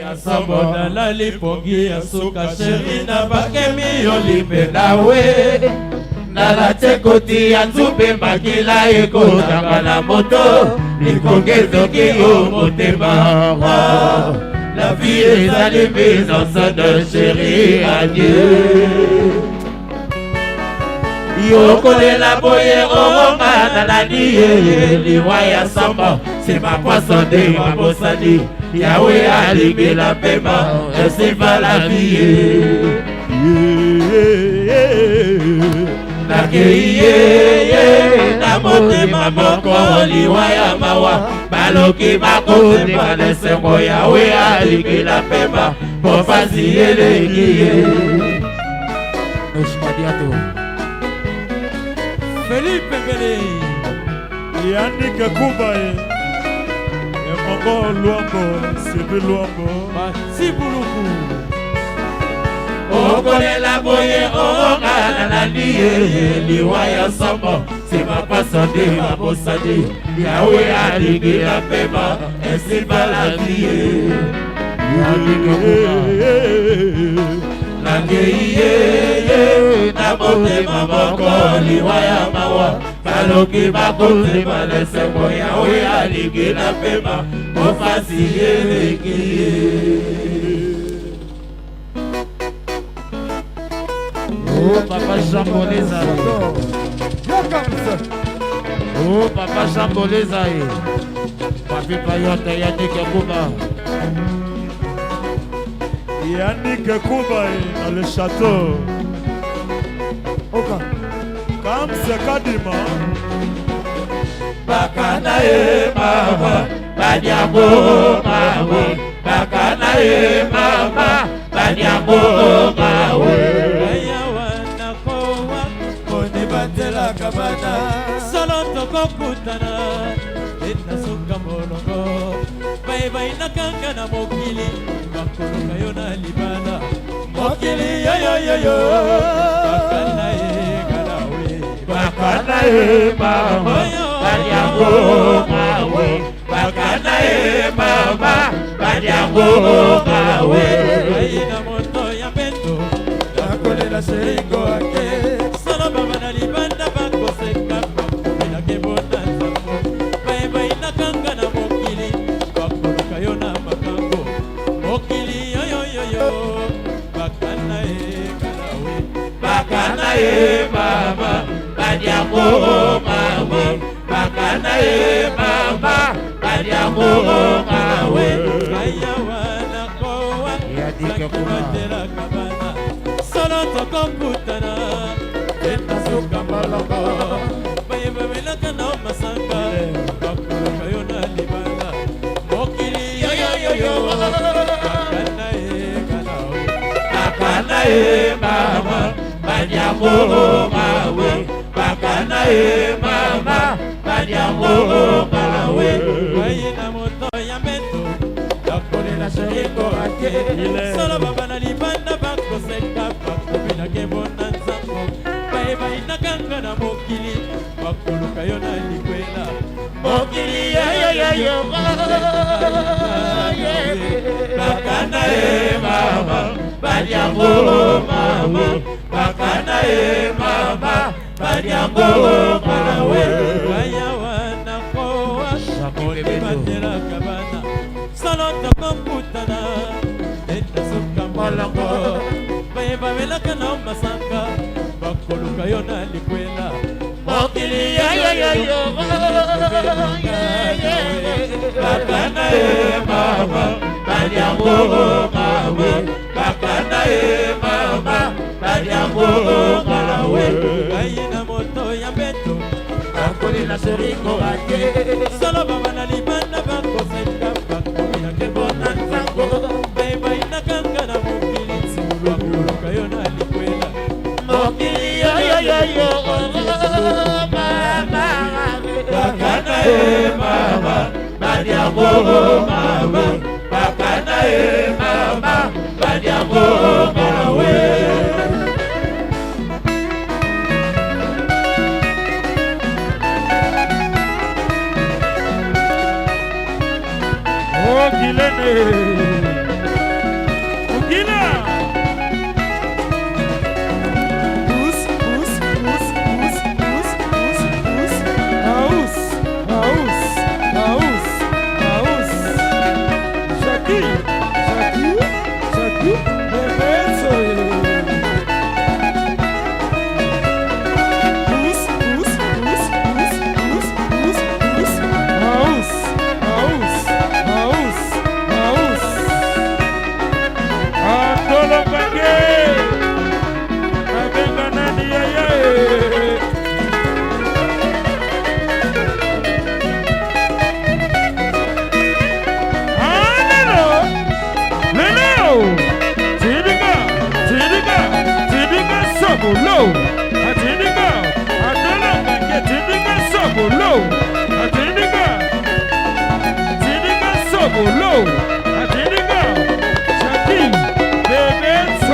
Ya somo nalali pongi ya suka sheri na bakemi yo libenda we nalati ekoti ya nzube makila ekotanga na moto likonge ezoki yo motema. La vie ezali mise en scène, chéri, adieu. Yokolela boye oronga nalandi ye liwa ya somo nsima poso nde babosani Yawe alingela pema ainsi va la vie. Nakei ye na motema moko liwa ya mawa baloki bakotema na esengo Yawe alingela pema po pasi eleki ye. Felipe Bele. Yannick Kuba ye. Emongo Luambo, Sylvie Luambo. Matibuluku. Okolela boye oronga nalandi ye liwa ya somo nsima paso nde babosani Yawe alingela pema ainsi va la vie. Nakei ye na motema moko liwa ya mawa baloki bakotema na esengo Yawe alingela pema po pasi eleki ye. Oh, papa Jean Boleza. Oh, papa Jean Boleza. Papi Payote Yannick Kuba. Yannick Kuba dans le château. Oka. Kamse Kadima. Bakana ye mama badiango mawe bakana ye mama badiango mawe. Ayawa nakowa poni batelaka bana solo tokokutana enasuka molongo bayebainakanga na mokili bakoluka yo na libala mokili yoyoyoyo bakana ye kalawe bakana ye mama badiango mawe bakana ye mama badiango mawe. Aina moto ya mbeto nakolela sheriko ake solo baba na libanda bakoseka bakomelake bona nzambo bayebainakanga na mokili bakoluka yo na makambo mokili yoyoyoyo bakana ye kalawe bakana ye mama badiango mawe bakana ye mama badiango mawe. Ayawa nakowa nakobatelaka bana solo tokokutana enasuka molongo bayebabelaka na masanga bakoluka yo na libala mokili yoyoyoyo bakana ye kalawe bakana ye mama badiango mawe bakana ye mama badiango mawe. Bayina moto ya mbeto nakolela sheriko ake solo baba na libanda bakoseka bakobelake bona nzambo bayebainakanga na mokili bakoluka yo na likwela mokili yoyoyoyo bakana ye mama badiango mawe bakana ye mama badiango mawe. Bayawa nakowa batelaka bana solo tokokutana etasuka molongo bayebabelaka na masanga bakoluka yo na likwela mokili yoyoyoyo bakana ye mama badiango mawe bakana ye mama badiango mawe. Bayina moto ya mbeto akolela sheriko ake solo baba na libanda bakoseka bakomelake bona nzango bayebainakanga na mokili bakoluka yo na likwela mokili yoyoyoyo mama bakana ye mama badiango mawe bakana ye mama badiango mawe. Oh, Guilene.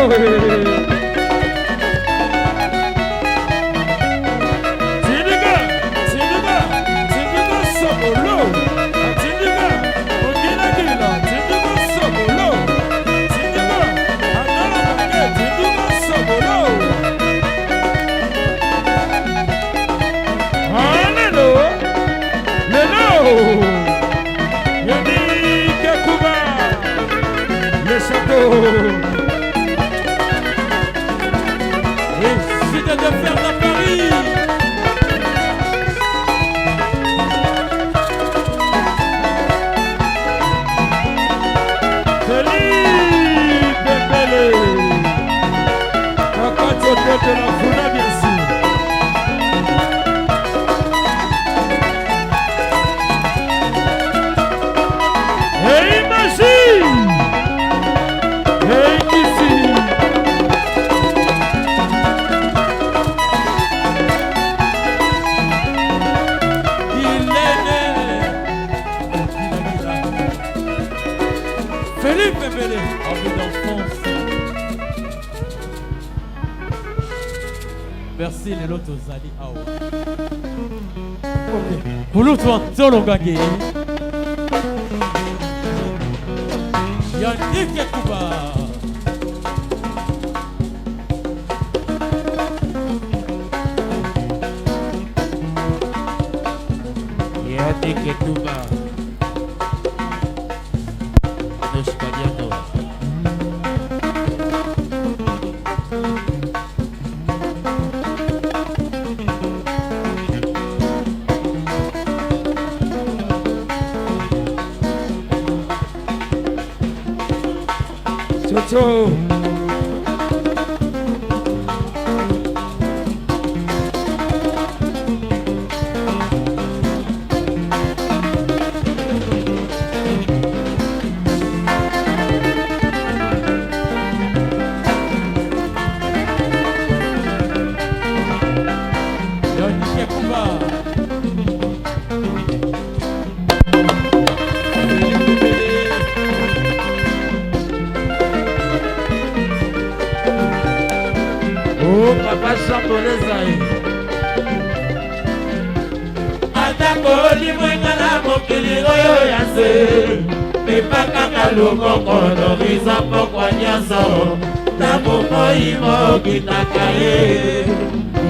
Tindika, tindika, tindika sokolo. Tindika, okilakila, tindika sokolo. Tindika, andala mange, tindika sokolo. Alelo, lelo. Yannick Kuba, le château. Et cité de fer à Paris. Felipe Pele. Kakati hôtel de la Funa, bien sûr. Et imagine! Et ici! Il est né. Philippe Pele, ami d'enfance. Merci lelo tozali awa. Kulutu Antolo Gange. Yannick Kuba. Yannick Kuba. Nos Badiano. Chocho! Yannick Kuba. Philippe Pele. Oh, papa Chamboleza. Atako limwenga na mokili oyo ya se, pepa kaka loboko lorisa pokwa nyonso, ntango moi mokitaka ye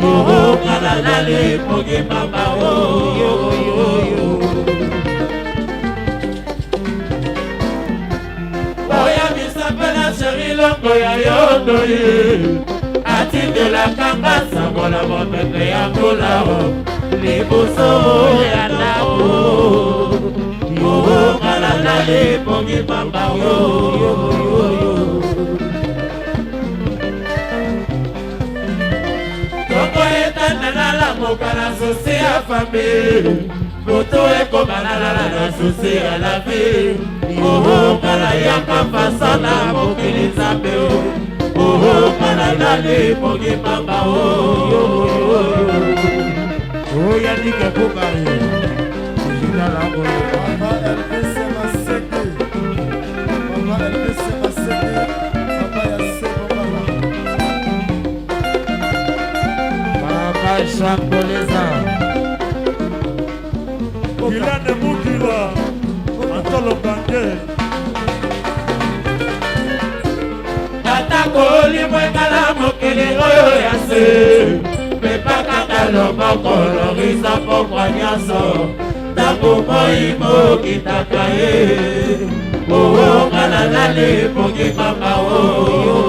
okala na lipoki pamba oyo. Oyabisa mpe na chéri longo ya yondo ye atindelaka nga sango na mopepe ya mbula o liboso ya ndako okala na lipongi pamba oyo. Tongo etanda nalamuka na souci ya famille, moto ekoma nalala na souci ya la vie. Okala yaka fasa na mokili nzambe o okala na lipongi pamba oyo. Oh, Yannick Kuba. Papa Elvis Maseke. Papa Elvis Maseke. Papa Yasse Bobala. Papa Chamboleza. Guylaine Mukila. Antolo Gange. Atako limwenga na mokili oyo ya se, pepa kaka loboko lorisa pokwa nyonso, ntango moi mokitaka ye okala na lipongi pamba oyo.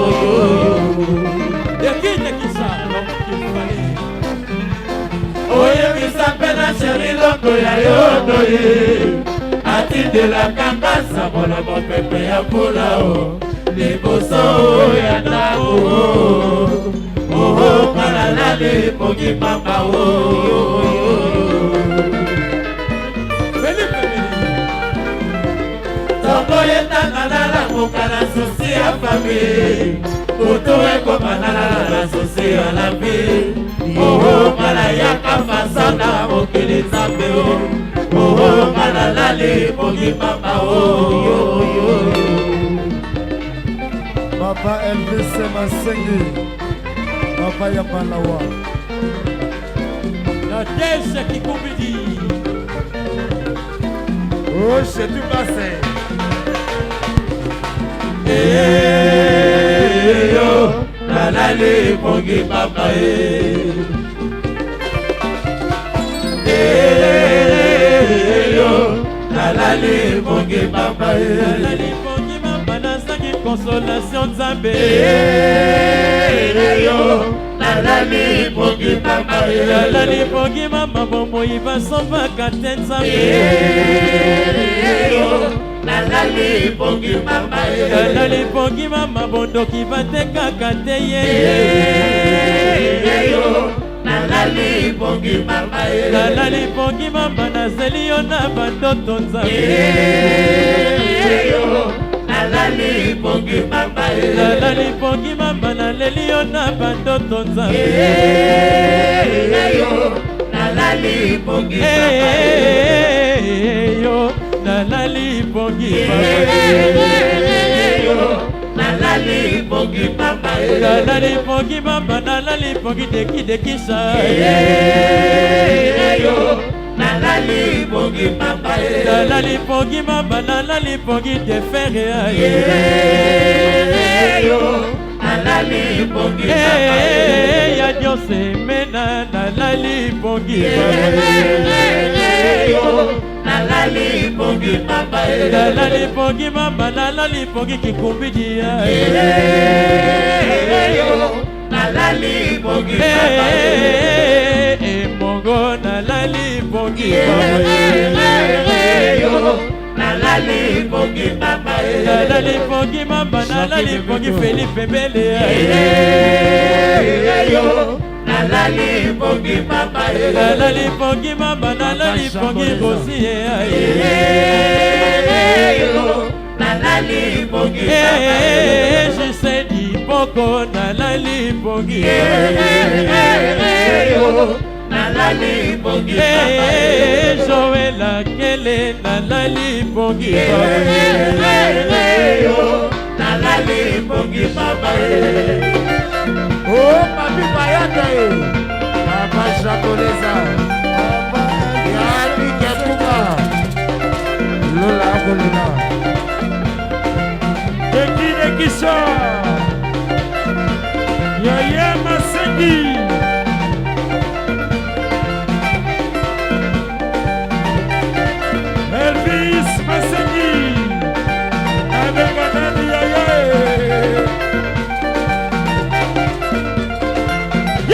Ekitekisa l'homme qu'il fallait. Oyebisa mpe na chéri longo ya yondo ye atindelaka nga sango na mopepe ya mbula o liboso ya ndako okala na lipongi pamba oyo. Philippe Pele. Tongo etanga nalamuka na souci ya famille, moto ekoma nalala na souci ya la vie. Okala yaka fasa na mokili nzambe o okala na lipongi pamba oyo. Papa Elvis Masengi, Papa ya Malawa. Nadège Kikumbidi. Oh, c'est tout passé. Eyo, nalali pongi papa e. Eyo, nalali pongi papa e. Nalali pongi mama, nazangi consolation Nzambe. Eyo, nalali pongi papa e. Nalali pongi mama, bomoi basombaka te Nzambe. Eyo, nalali pongi mama e. Nalali pongi mama, bondoki batekaka te ye. Eyo, nalali pongi mama e. Nalali pongi mama, nazeli yo na bandoto Nzambe. Eyo, nalali pongi mama e. Nalali pongi mama, naleli yo na bandoto Nzambe. Eyo, nalali pongi mama e. Eyo, nalali pongi mama e. Eyo, nalali pongi mama e. Nalali pongi mama, nalali pongi deki dekisa. Eyo, nalali pongi mama e. Nalali pongi mama, nalali pongi defere. Eyo, nalali pongi mama e. Ya nyonso emena, nalali pongi mama e. Eyo, nalali pongi mama e. Nalali pongi mama, nalali pongi Kikumbidi. Eyo, nalali pongi mama e. Emongo, nalali pongi mama e. Eyo, nalali pongi mama e. Nalali pongi mama, nalali pongi Felipe Mbele. Eyo, nalali pongi mama e. Nalali pongi mama, nalali pongi Rosie. Eyo, nalali pongi mama e. Gisedi Poko, nalali pongi. Eyo, nalali pongi mama e. Joel Akele, nalali pongi mama. Eyo, nalali pongi mama e. Oh, Papi Bayate. Papa Japonesa. Papa Yannick Kuba. Lola Akolena. Deki Dekisa. Yaya Masengi. Elvis Masengi. Abenga nani Yaya?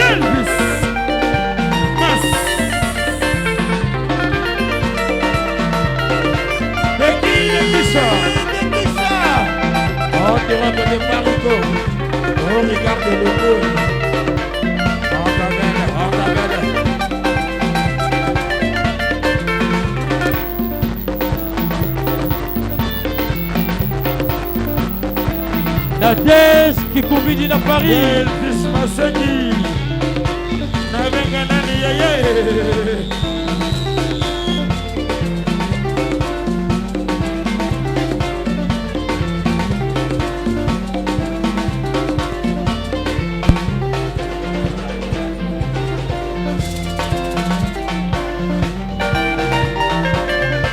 Elvis Mas. Deki Dekisa. Dekisa. En direct de Marico. Oh, regarde le beau. On t'amène, on t'amène. Nadège Kikumbidi na Paris. Elvis Masengi. Nabenga nani Yaya?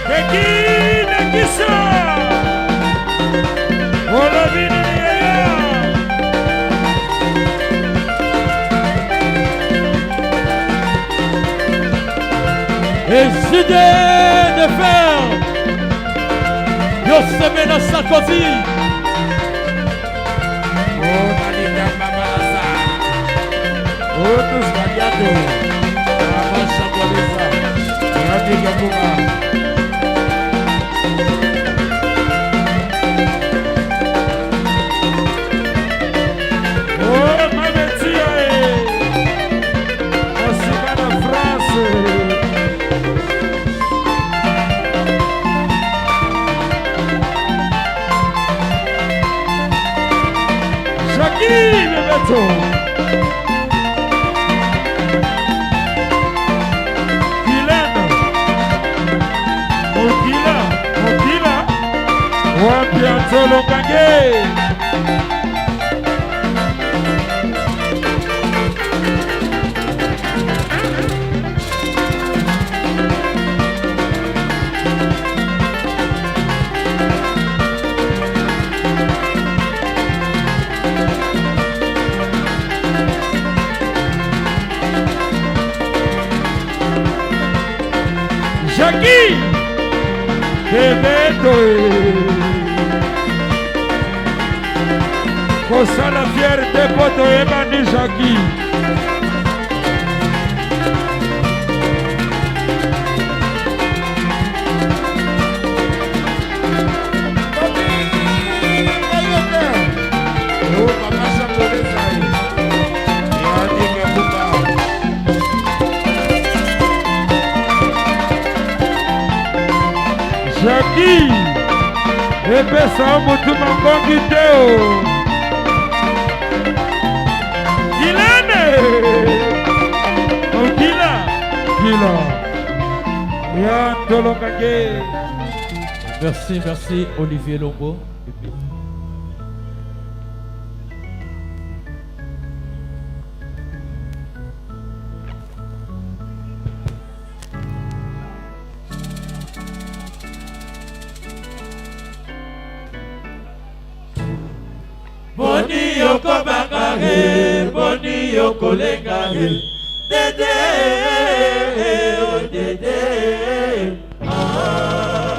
Deki Dekisa. Olobi nini Yaya? Et Judé de fer. Yosemena Sarkozy. Oh, Dalida Mamalasa. Oh, tous Badiato. Papa Japonesa. Yannick Kuba. Oh, Mametia. Osika na France. Jackie Bebeto. Guylaine. Mokila, Mokila. Wapi Antolo Kange? Jackie Bebeto kosala fiere te mpo toyebani Jackie. Oh, papa Jean Boleza. Yannick Bouba. Jackie epesa yo motu mangongi te o Gilene Ogila Gila ya Ntolongange. Merci, merci Olivier Longo. Boni yokobanga he, boni yokolenga he, dede, oh dede, ah.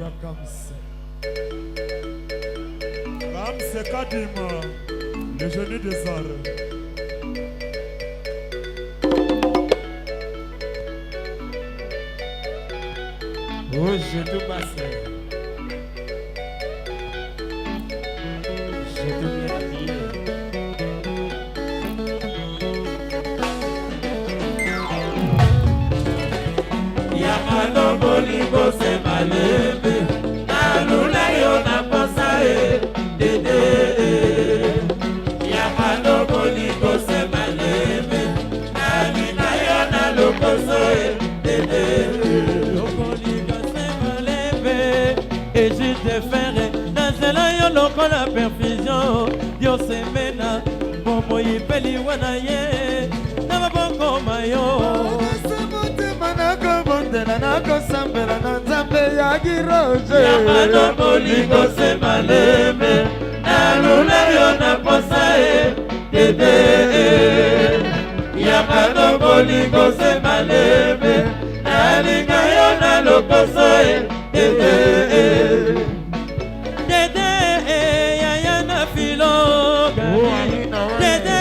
Yakamse. Ramse Kadima, le génie des arts. Oh, je tout passe. Je tout bien habillé. Yakano bolingo se malembe, nalula yo na posa e, dede. Yakano bolingo se malembe, nalina yo na lokoso e, dede. Lokolinga se malembe, Egypte fere na nzela yo lokola perfusion diosemena bomoi mpe liwa na ye na maboko ma yo. Nakose motema nakobondela nakosambela na Nzambe ya Giroje. Yakano bolingo se malembe, nalula yo na posa e, dede. Yakano bolingo se malembe, nalinga yo na lokoso e, dede. Dede yaya na filo Oh, Alina, ouais. Dede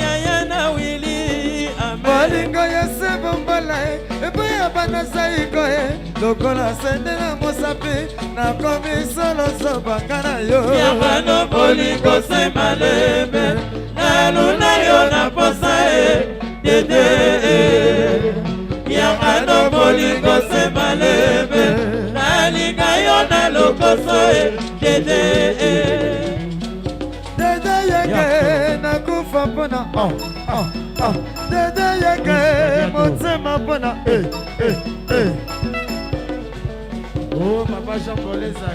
yaya na Wili amen. Bolingo ya se bombola e eboya bana saiko e lokola sende na mosapi nakomi soloso banga na yo. Yakano bolingo se malembe, nalula yo na posa e, dede. Yakano bolingo se malembe, nalinga yo na lokoso e, dede. Dede yeke nakufa mpona oh, oh, oh. Dede yeke motema mpona eh, eh, eh. Oh, papa Jean Boleza.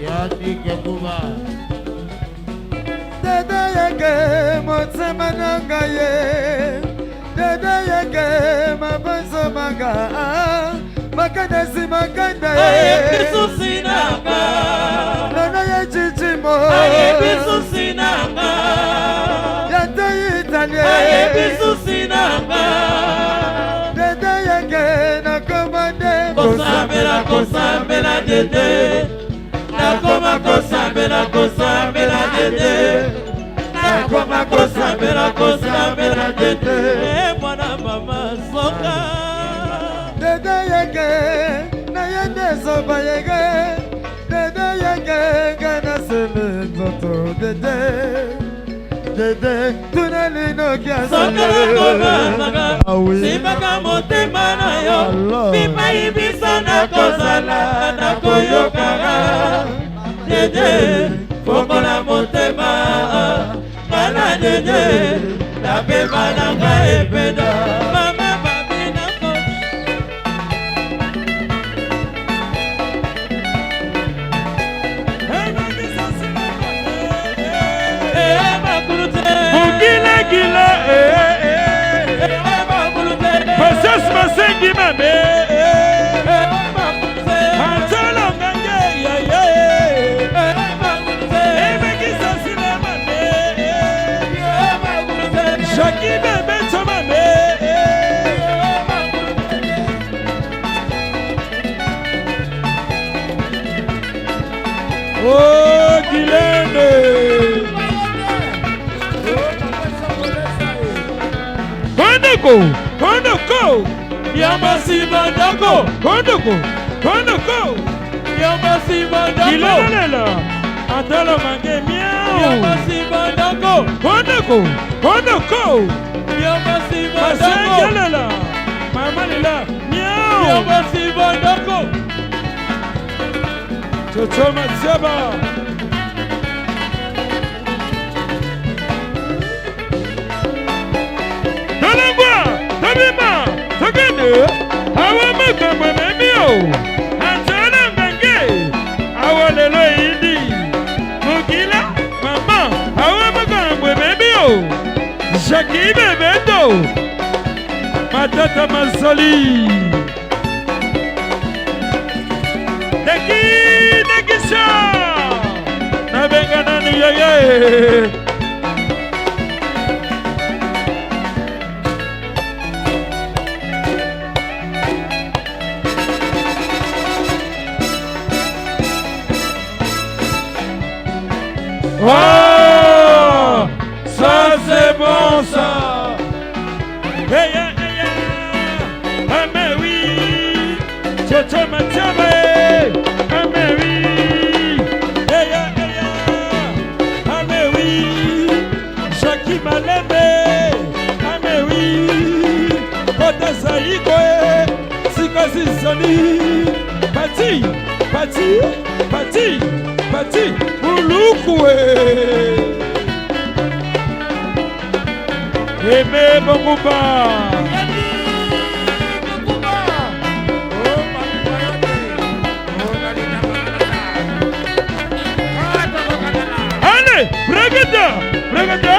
Yannick Bouba. Dede yeke motema na ngai ye dede yeke mabonzo manga makanasi makanda Ayebi susi nanga, nono ye cicimo ayebi susi nanga, ya te italie ayebi susi nanga. Dede yeke nakomande Kosambela kosambela dede, nakoma kosambela kosambela dede, nakoma kosambela kosambela dede. Eh, mwana mama soka Dede yeke na ye nde zoba yeke dede yeke nga nasele nzoto dede dede tuna linoki Soki nakobangaka, Ah oui. simbaka motema na yo. Alors. Bipai biso nakozala nakoyokaka dede fongola motema ngana dede napema na ngai epeda mama babi nako. Eh, makulu te. Mugilagila Eh, makulu te. Patience Masengi mame Eh, makulu te. Antolongange Eh, makulu te. Ebekisa sile mame Eh, makulu te. Jackie Bebeto mame Eh, Oh, Guylaine. Kondoko, Kondoko. Yamba nsima ndako. Kondoko, Kondoko. Yamba nsima ndako. Guylaine Atala mange miau. Yamba nsima ndako. Kondoko, Kondoko. Yamba nsima ndako. Masengelela. Mama lela miau. Yamba nsima ndako. Chocho Matiaba. Tolongwa, tobima, tokende, awa makambo ememi yo. Antoine Ngange, awa lelo eyindi. Mokila, mama, awa makambo ememi yo. Jackie Bebeto, Matata Masoli. Deki, Dekisha. Nabenga nani yeye. Oh, ça c'est bon ça. Hey, hey, hey, hey. Ah mais oui, Chocho Matiaba, ah mais oui, hey, hey, hey, ah mais oui, Jackie Malembe, ah mais oui, Kota Zaiko, Sikosi Soni, Pati, Pati, Pati, Pati, Mulukwe. Aimé Bongouba. Allez, Brigada, Brigada,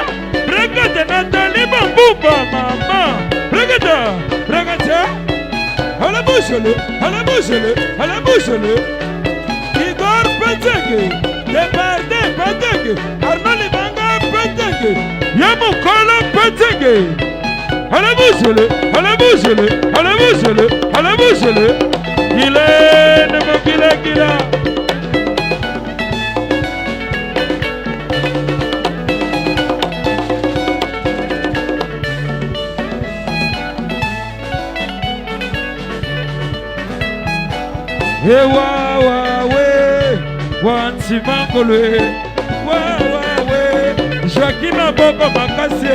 Brigada, Nathalie Bambouba, maman. Brigada, Brigada. Allez, bouge-le, allez, bouge-le, allez, bouge-le. Igor Peteke, Debardé Peteke, Arnaud Libanga Peteke, Yamukolo Peteke. Allez, bouge-le, allez, bouge-le, allez, bouge-le, allez, bouge-le. Il est de Mokile Kila. Ewa wa we, wantimangolwe, wa wa we, Jackie maboko makasi,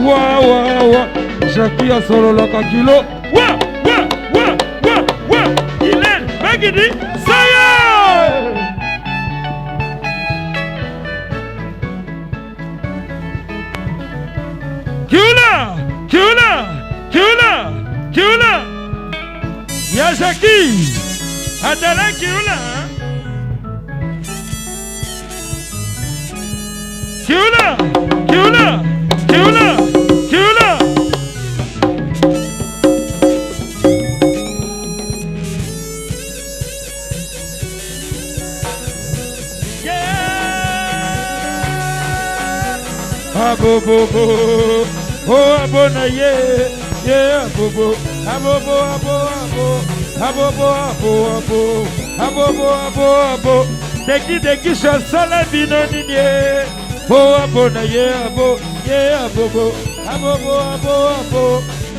wa wa wa, Jackie asololaka kilo, wa wa wa wa wa, Hélène Bagidi, saya. Kiula, Kiula, Kiula, Kiula, ya Jackie. Adala Kiula. Kiula, Kiula, Kiula, Kiula. Yeah. Abobobo, oh abona ye, ye abobo, abobo, abo, abo, abobo, abo, abo, abobo, abo, abo. Deki deki shosala bino nini oh abona ye abo, ye abobo, abobo, abo, abo,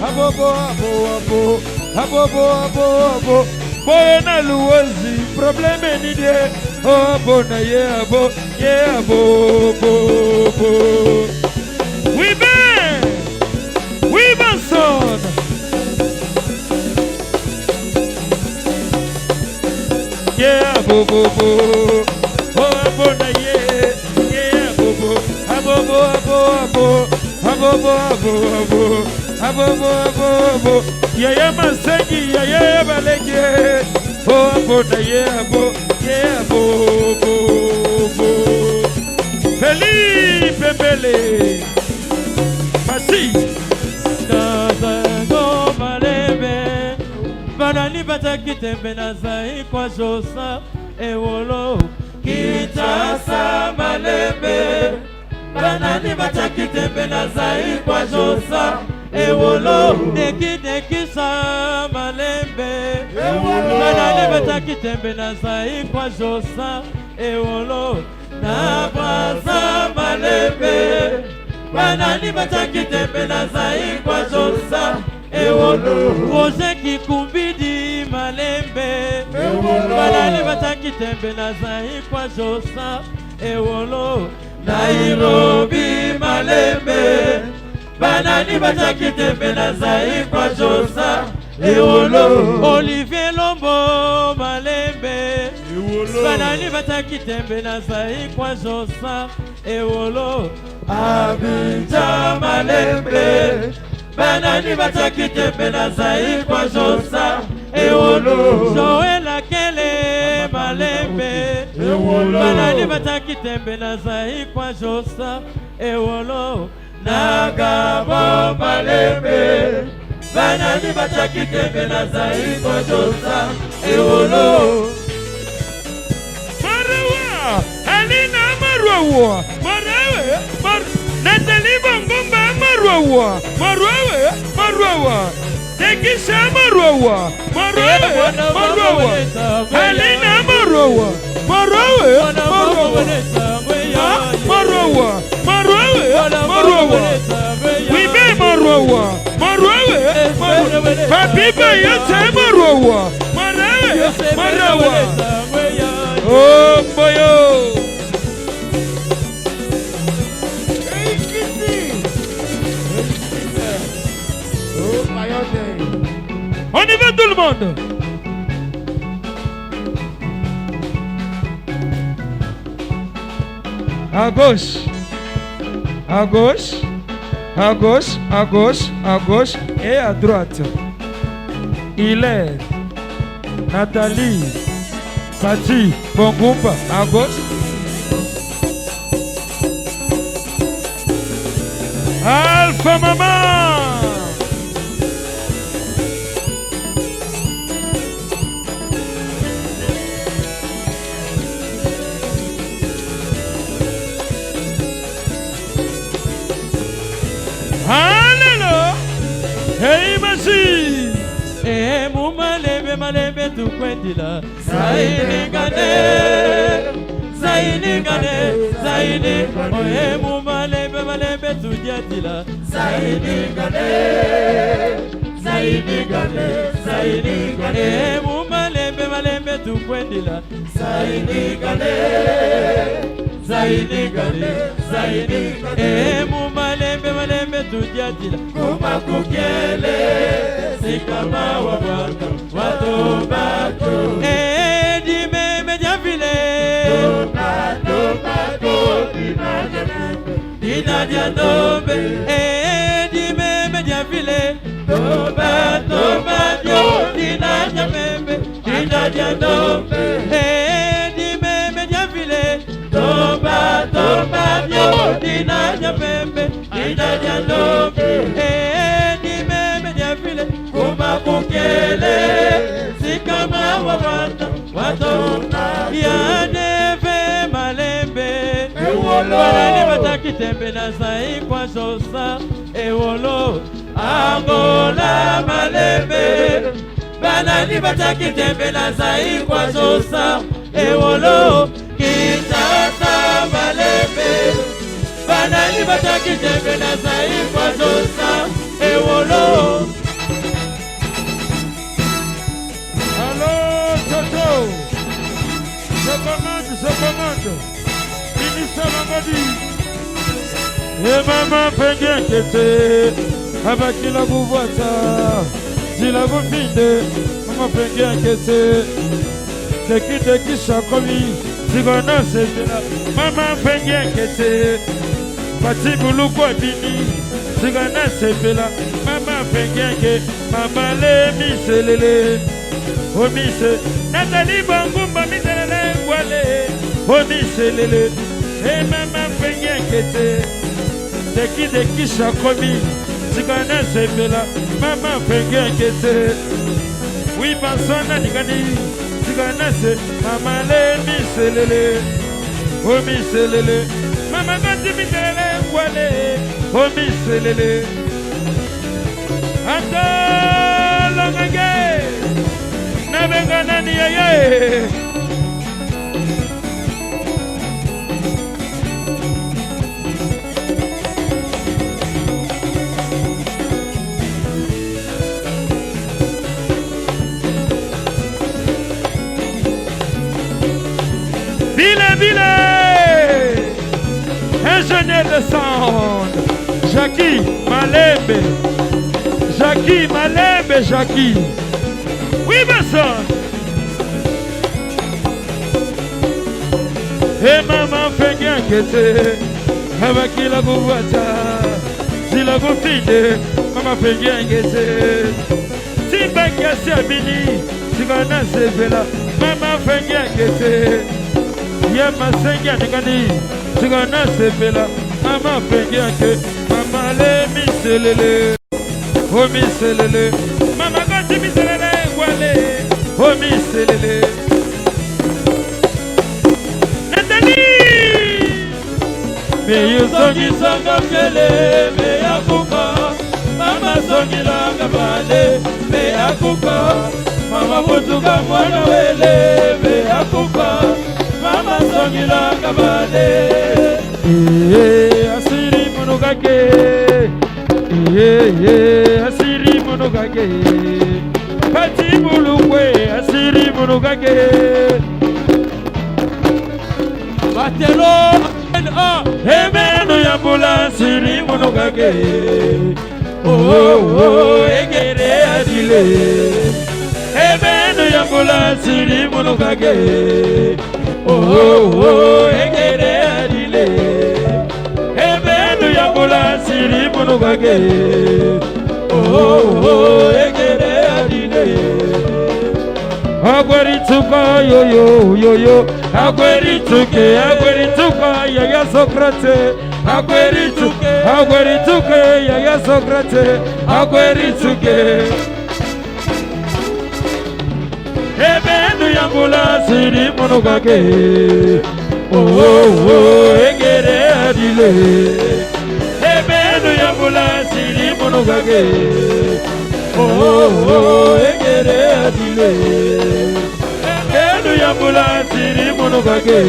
abobo, abo, abo, abobo, abo, abo. Boye na luozi, probleme nini oh abona ye abo, ye abo, bo, bo. Oui ben, oui Benson. Yeah, bo bo bo, oh abo na ye, yeah bo bo, abo bo abo abo, abo bo abo abo, abo bo abo abo. Yeah yeah masengi, yeah yeah balenge, oh abo na ye abo, yeah bo bo bo. Felipe Bele, Pati. Nazango malebe banani bataki tembe nazai kwa josa ewolo Kinshasa malembe banani bataki tembe nazai kwa josa ewolo neki nekisa malembe banani bataki tembe nazai kwa josa Ewolo na Brazza malembe. Banani batiaki tembe na Zaïkwa Josa Ewolo. Roger Kikumbidi malembe. Banani batiaki tembe na Zaïkwa Josa Ewolo. Nairobi malembe. Banani batiaki tembe na Zaïkwa Josa Ewolo. Olivier Lombo malembe. Banani batiaki tembe na Zaïkwa Josa Ewolo. Abidjan malembe. Banani batiaki tembe na Zaïkwa Josa Ewolo. Joël Akele malembe. Banani batiaki tembe na Zaïkwa Josa Ewolo. Na Gabon malembe. Banani batiaki tembe na Zaïkwa Josa Ewolo. Marawa, Alina Marawa, Marawa, Mar Nathalie Bangomba Marawa, Marawa, Marawa, Tekisha Marawa, Marawa, Marawa, Alina Marawa, Marawa, Marawa, Marawa, Marawa, Marawa, Wibe Marawa, Marawa, Marawa, Papi Bayate Marawa, Marawa, Marawa. Oh, boyo. Oh, Mayotte. On y va tout le monde. À gauche, à gauche, à gauche, à gauche, à gauche et à droite. Hilaire, Nathalie, Cathy, Bongumba, à gauche. Alpha Maman. Alléluia. Hey, merci. Eh, mumalembe malembe tukwendila zainingane zainingane zaini oye mumalembe malembe tudyatila zainingane zainingane zainingane eh, mumalembe malembe tukwendila zainingane zainingane zainingane eh, mumalembe malembe tudyatila kumakukele sikama wabwaka watobato eh, dimeme dyavile dina dya ndombe eh, dimeme dyavile toba toba dio dina dya membe dina dya ndombe eh, dimeme dyavile toba toba dio dina dya membe dina dya ndombe eh, dimeme dyavile kumakukele sikama wabwaka wato ya neve malembe. Banani bataki tembe na Zaïkwa Josa Ewolo. Angola malembe. Banani bataki tembe na Zaïkwa Josa Ewolo. Kinshasa malembe. Banani bataki tembe na Zaïkwa Josa Ewolo. Allô, Toto. Je commande, je commande. Ministre Mamadi. Et maman Pengekete. Abakila Bouvoita. Zila Boufinde. Maman Pengekete. Teki teki Shakomi. Zigona Sezela. Maman Pengekete. Pati Bouloukwa Bini. Zigona Sepela. Maman Pengeke. Maman Lemi Selele. Omise Nathalie Bangumba miselele ngwale. Omiselele. E mama Pengekete. Teki teki Shakomi. Zigona Sepela. Mama Pengekete. Oui, Bansona Nigani. Zigona Se. Mama Lemi Selele. Omiselele. Mama Gati miselele ngwale. Omiselele. Ata Longenge. Nabenga nani yeye. Bile Ingénieur de sound Jackie Malembe Jackie Malembe Jackie Oui Besson Hey mama fengekete Abakila kuwata Zila kufide Mama fengekete Timbakasi abini Sikana sevela Mama fengekete Ye masengi aningani Sikana sevela Mama fengeke Mama le miselele O miselele Mama kati miselele Wale O miselele Nathalie Meyozongisanga mkele meyakuka mama zongilanga bale meyakuka mama mutuka mwana wele meyakuka mama zongilanga bale Eh, asiri munukake Eh, eh, asiri munukake Pati mulukwe asiri munukake batelo na Emenu ya mbula asiri munukake Oh, oh, oh, egere adile Emenu ya mbula asiri munukake Oh, oh, oh, egere adile Emenu ya mbula asiri munukake Oh, oh, oh, egere adile Agwerituka yoyo yoyo Agwerituke agwerituka yaya Sokrate Agwerituke agwerituke yaya Sokrate Agwerituke Ebenu yambula siri munukake Oh oh oh egere adile Ebenu yambula siri munukake Oh oh oh egere adile Ebenu yambula siri munukake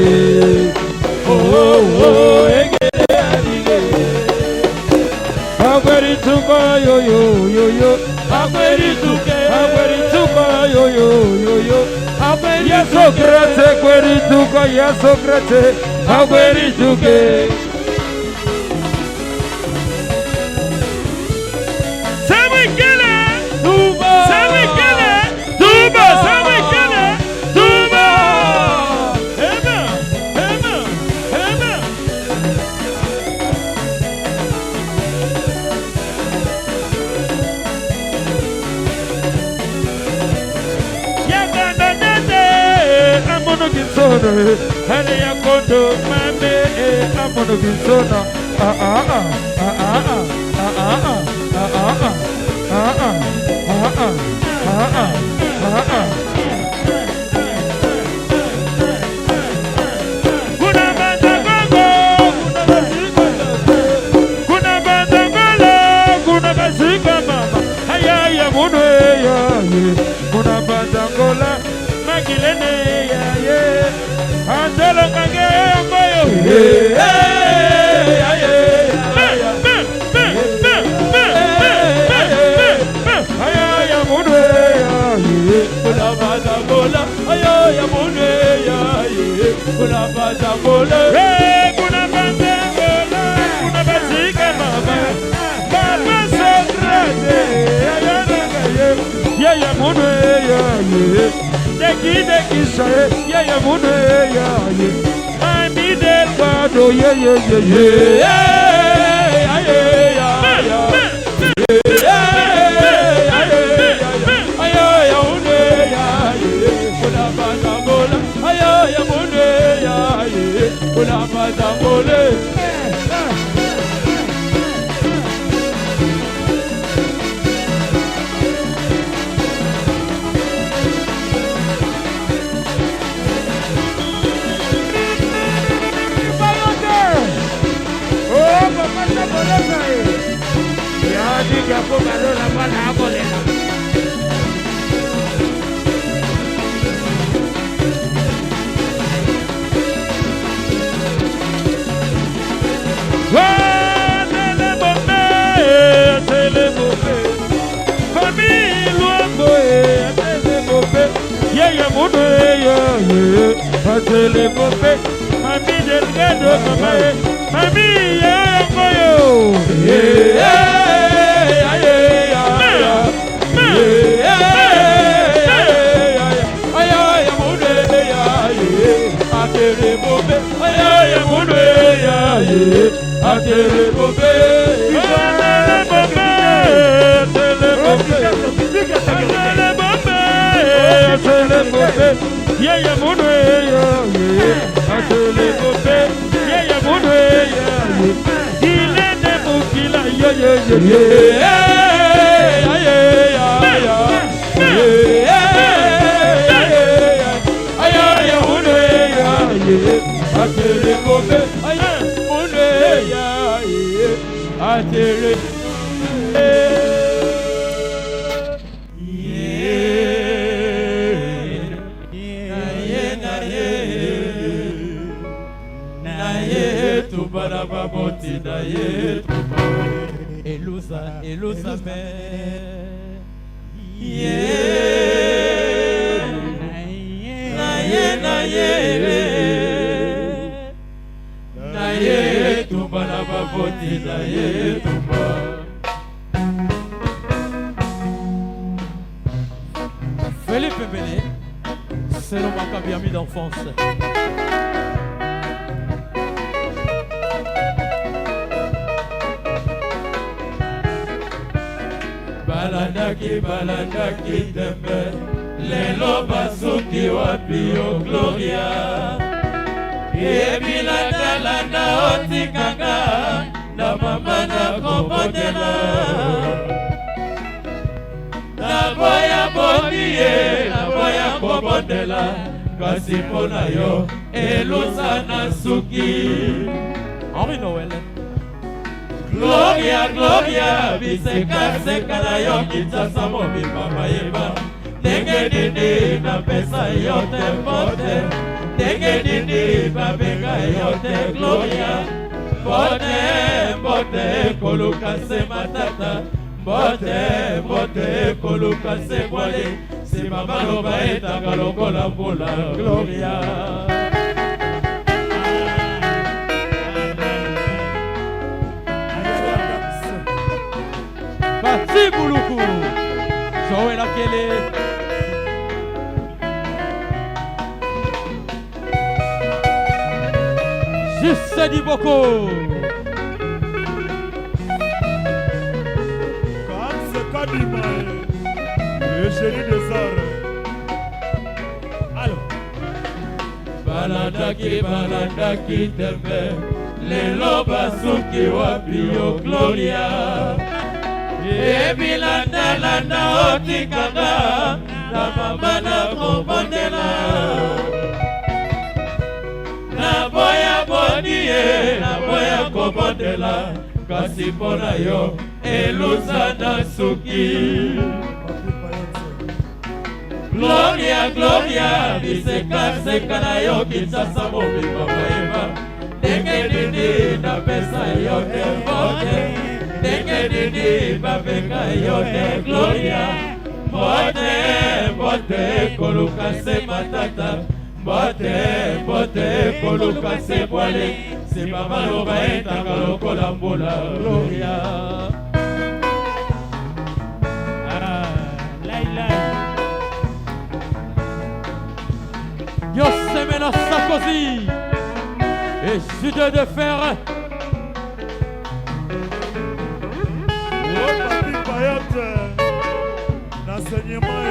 Oh oh oh egere adile Agwerituka yo yo yo yo agwerituke Agwerituka yo yo yo yo Yasokrate kwerituka Yasokrate agwerituke Samikele Tuba Samikele Tuba Samikele Tuba Ema Ema Ema Yaganda nene amono kisono hele yakondo mame amono kisono ah ah ah ah ah ah ah ah ah ah ah ah ah ah ah ah Kuna bandangogo kuna basika kuna bandangola kuna basika mama haya ya munwe ya ye kuna bandangola makilene ya ye andolo kange ngoyo haya ya munwe ya ye Kuna batangola ayo ya munwe ya ye kuna batangola Hey, kuna bandangola kuna basika mama Papa Socrate ayanaga ye yeye munwe ya ye deki deki saye yeye munwe ya ye Mami del guado ye ye ye ye Oh, papa Saboleza eh. Ya dija ko balola mwana akolela. Atele bombe atele bombe Famille Luambo atele bombe yeye munwe ya ye atele bombe Mami Delgado, mama ye. Mami ye yango yo. Elusa, elusa me. Ye, na ye, na ye, na ye, tumba na baboti, na ye, tumba. Philippe Mbele, c'est le Maccabi ami d'enfance. Balandaki, balandaki tembe, lelo basuki wapi yo Gloria. Ebilandalanda otikanga na mama na kobondela. Naboya boni ye, naboya kobondela, kasi mpo na yo elusa na suki. Henri Noël. Gloria, Gloria, bisekaseka na yo Kinshasa mobimba bayeba ndenge nini napesa yo te mbote, ndenge nini babenga yo te Gloria. Mbote, mbote, koluka se matata, mbote, mbote, koluka se bwale, nsima maloba etanga lokola mbula. Gloria. Bati Buluku, Joël Akele. Juste Diboko. Kams Kadima, le génie des arts. Alors. Balandaki, balandaki tembe, lelo basuki wapi yo Gloria. Ebilandalanda otikanga na mama na kobondela. Naboya boni ye, naboya kobondela, kasi mpo na yo elusa na suki. Gloria, Gloria, bisekaseka na yo Kinshasa mobimba bayeba ndenge nini napesa yo te mbote, ndenge nini babenga yo te Gloria. Mbote, mbote, koluka se matata, mbote, mbote, koluka se bwale, nsima maloba etanga lokola mbula. Gloria. Ah, lai, lai. Yosemena Sarkozy et Jude de Fer. Oh, Papi Payotte, l'enseignement.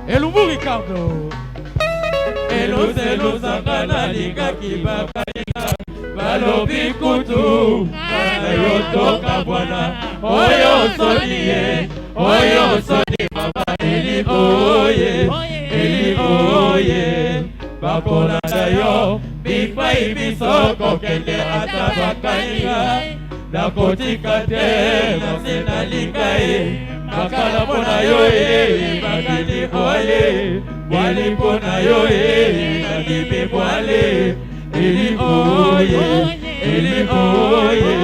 Elumbu Ricardo. Eluzeluzanga nalingaki bakalinga, balobi kutu na yo tokabwana. Oyo soni ye, oyo soni mama eli oye, eli oye. Bakolanda yo bipai biso kokende ata bakalinga, nakotika te nasi nalinga ye makala mpo na yo ye, bakili bwale bwale mpo na yo ye, nandimi bwale eli oye, eli oye.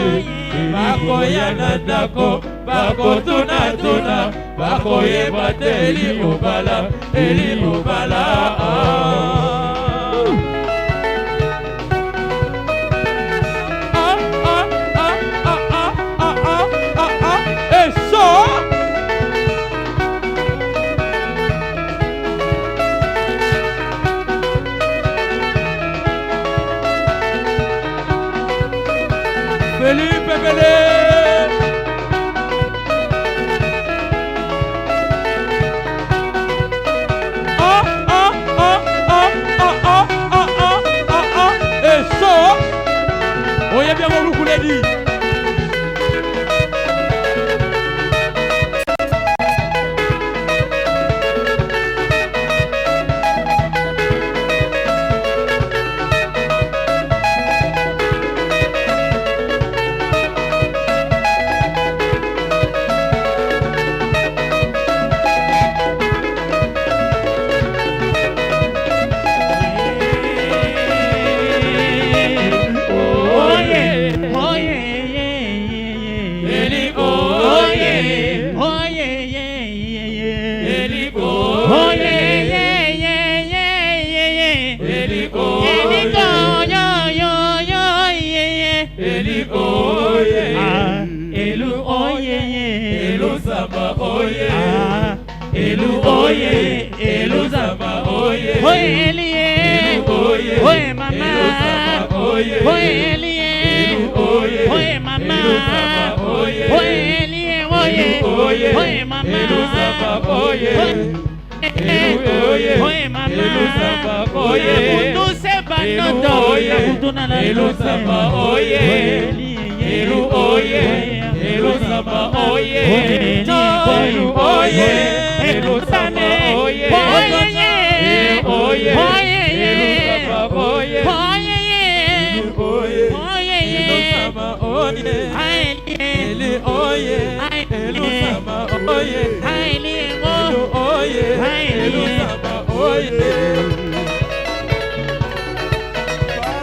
Bakoya na ndako bakotunatuna, bakoyeba te eli obala, eli obala. Ah. Eli Pepele. Ah, ah, ah, ah, ah, ah, ah, ah, ah, ah. Et ça, oyebi yango lukuledi.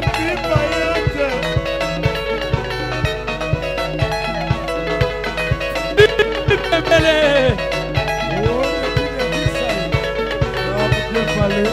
Papi Payotte. Pepele. Oh, le Guinée-Bissau. Ah, bien parlé.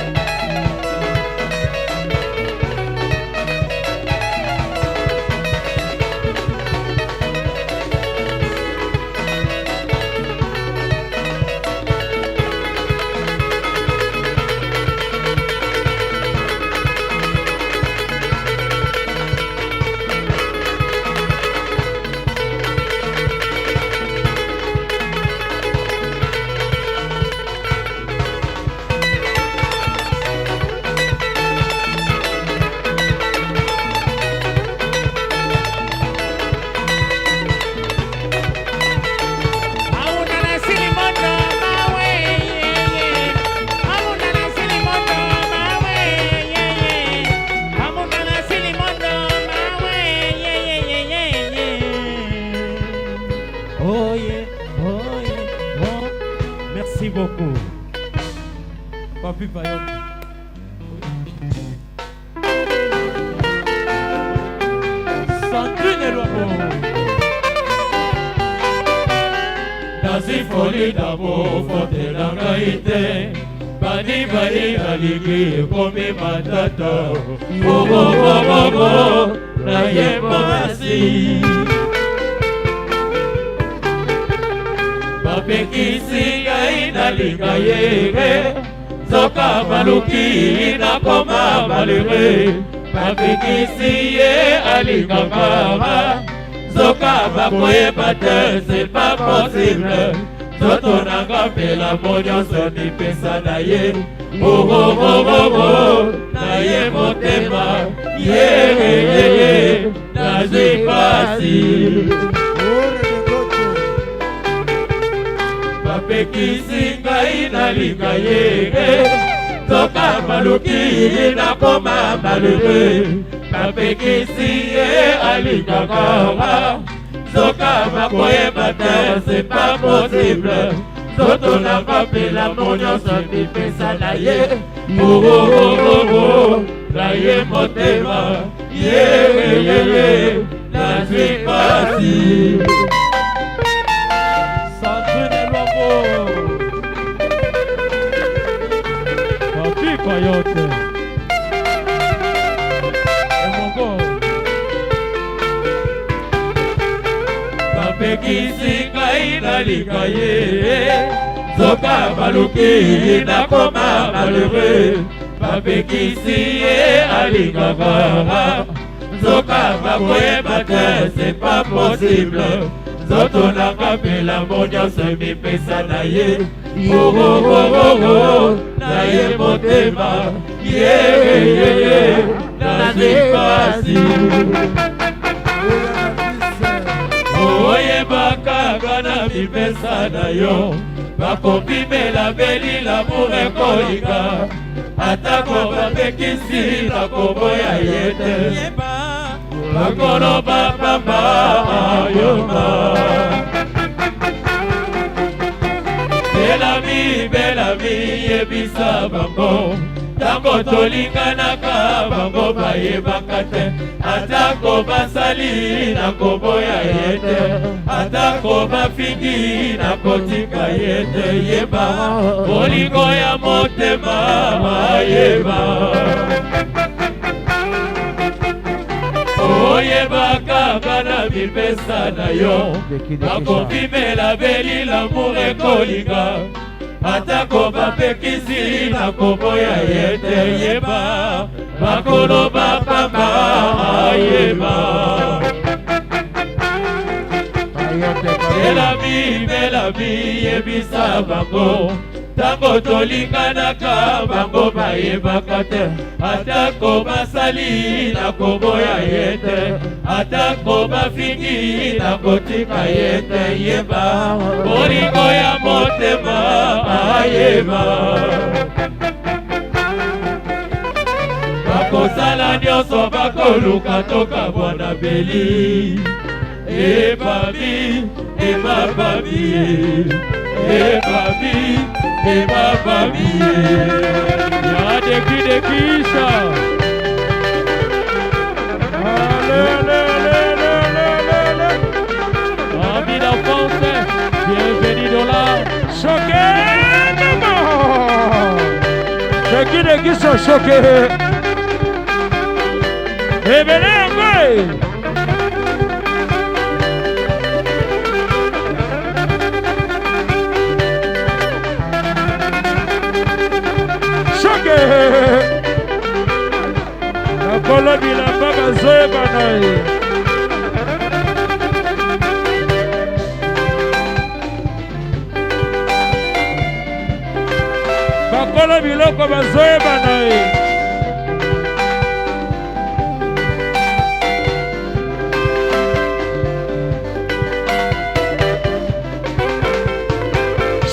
Merci beaucoup. Papi Payotte. Sandrine Lwambo. Nazifoli d'amour fotela ngai te, bani bani nalingi ekomi matata, bobobobobo naye mpasi, bapekisi ngai nalinga ye, nzoka baluki nakoma malheureux, bapekisi ye alingaka, nzoka bakoyeba te, c'est pas possible, nzoto nanga mpela mo nyonso mipesa na ye, ohohohoho na ye motema ye, nazwi pasi. Oh, Rebegoto. Bapekisi ngai nalinga ye, nzoka baluki nakoma malheureux, bapekisi ye alingaka, nzoka bakoyeba te, c'est pas possible, nzoto nanga mpela mo nyonso mipesa na ye, ohohohoho na ye motema ye, nazwi pasi. Sandrine Lwambo. Papi Payotte. Emongo. Bapekisi ngai nalinga ye, nzoka baluki nakoma malheureux, bapekisi ye alingaka, nzoka Nzoka bakoyeba te, c'est pas possible. Nzoto nanga mpe lambo nyonso emipesa na ye. Oh, na ye motema ye ye ye nazwi pasi. Oyeba kaka na mipesa na yo, bakopimela beli lamour ekolinga, atako bapekisi nakoboya ye te, bakoloba pamba yoma. Belami, Belami, yebisa bango, ntango tolinganaka bango bayebaka te, atako basali nakoboya ye te, atako bafingi nakotika ye te. Yeba bolingo ya motema bayeba, oyeba kaka na mipesa na yo, bakopimela beli lamour ekolinga, atako bapekisi nakoboya ye te. Yeba bakoloba pamba yeba. Belami, Belami, yebisa bango, ntango tolinganaka bango bayebaka te, atako basali nakoboya ye te, atako bafingi nakotika ye te. Yeba bolingo ya motema ayeba, bakosala nyonso bakoluka tokabwana beli. Ebabi, ebababi, ebabi, ebababi. Ya deki dekisha. Allez, allez, allez, allez, allez, allez. Amis d'enfance, bienvenue dans la Choqué, maman. Deki dekisha choqué. Ebele yango. Choqué. Nakolo bilamba bazoyebana ye. Bakolo biloko bazoyebana ye.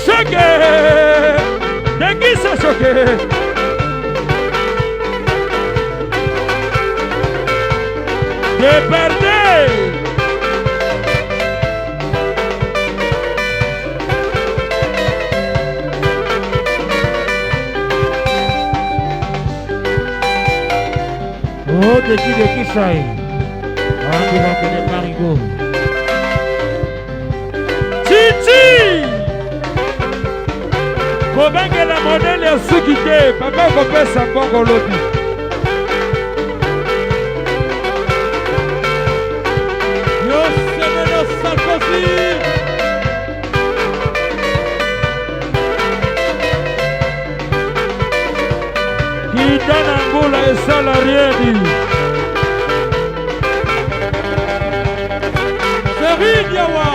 Choqué. Ndengisa choqué. Débardé. Oh, deki dekisa ye. En direct de Marigot. Titi. Kobengela modele ya suki te, papa kopesa mbongo lobi. Yosemeno Sarkozy. Kita na mbula esala riedi. Serigne Yawa.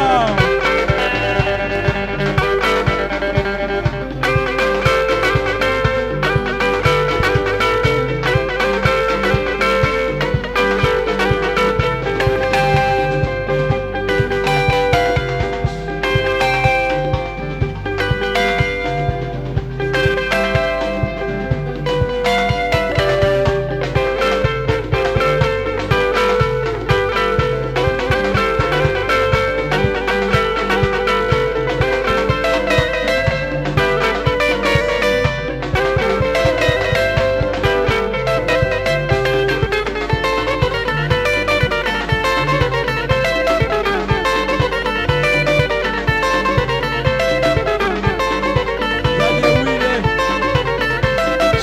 Yade Wile.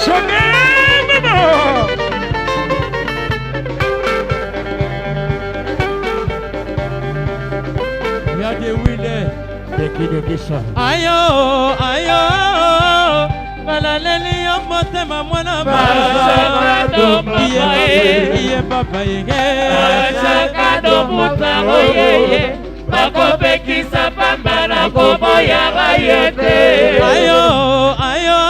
Choqué, maman. Yade Wile. Deki dekisa. Ayo, ayo, balaleli yo motema mwana. Bazaka to papa. Ye papa ye. Bashaka domutaro yeye, bakopekisa pamba na koboyaka ye te. Ayo ayo,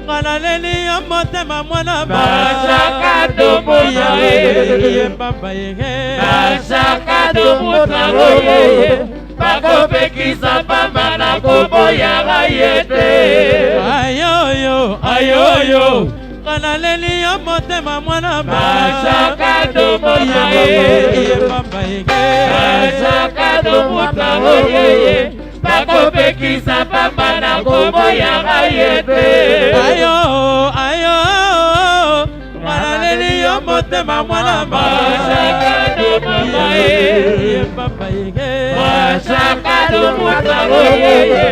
nga naleli yo motema mwana. Bashaka domutaro ye papa ye. Bashaka domutaro yeye, bakopekisa pamba na koboyaka ye te. Ayoyo ayoyo, nga naleli yo motema mwana. Bashaka domutaro ye papa ye. Bashaka domutaro yeye, bakopekisa pamba na koboyaka ye te. Ayo ayo, nga naleli yo motema mwana. Bashaka domutaro ye papa ye. Bashaka domutaro yeye,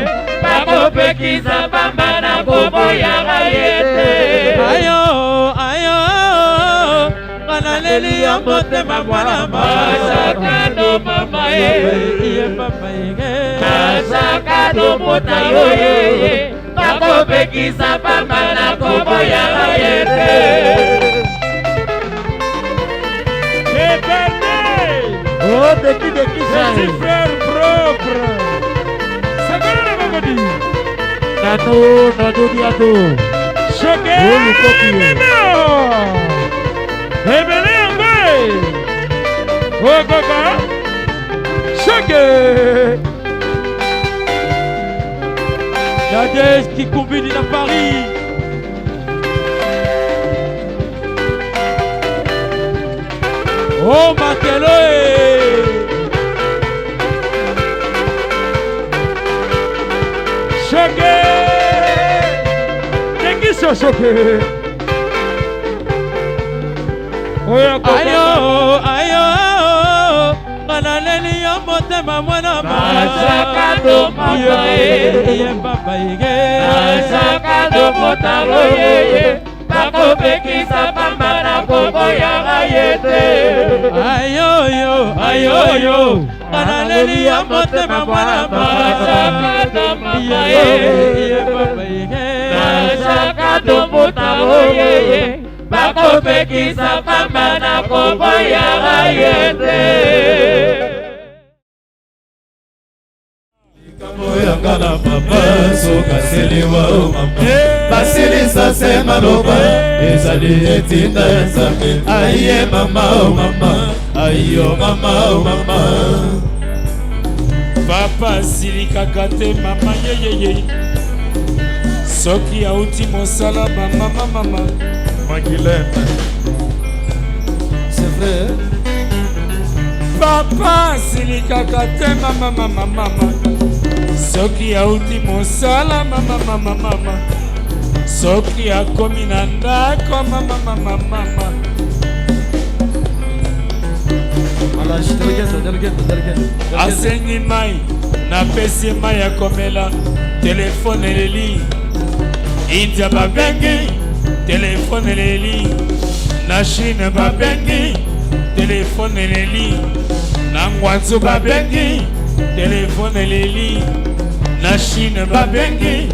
bakopekisa pamba na koboyaka ye te. Ayo ayo, nga naleli yo motema mwana. Bashaka domama ye. Ye papa ye. Bashaka domutaro yeye, bakopekisa pamba na koboyaka ye te. Oh, deki deki Petit frère propre. Sakana na Mamadi. Nano, nano bientôt. Choqué. Oh, le coquille. Ebele yango. Oh, kaka. Choqué. Nadège qui combine à Paris. Oh Makelo eh. Choqué. Tengiso choqué. Oyo kaka. Ayo ayo, nga naleli yo motema mwana. Bashaka domata ye. Ye papa ye. Bashaka domutaro yeye, bakopekisa pamba na koboyaka ye te. Ayoyo ayoyo, nga naleli yo motema mwana. Bashaka domata ye. Ye papa ye. Bashaka domutaro yeye, bakopekisa pamba na koboyaka ye te. Oyanga na papa soka seliwa o mama basilisa se maloba ezali etinda ya Nzambe. Aye mama o mama, ayo mama o mama. Papa asilikaka te mama yeyeye, soki auti mosala bamama mama. Magilene. C'est vrai. Papa asilikaka te mama mama mama, soki auti mosala mama mama mama, soki akomi na ndako mama mama mama. Asengi mai, napesi mai ya komela. Telefone eleli, India babengi, telefone eleli, na Chine babengi, telefone eleli, na Ngwanzu babengi, telefone eleli, na Chine babengi,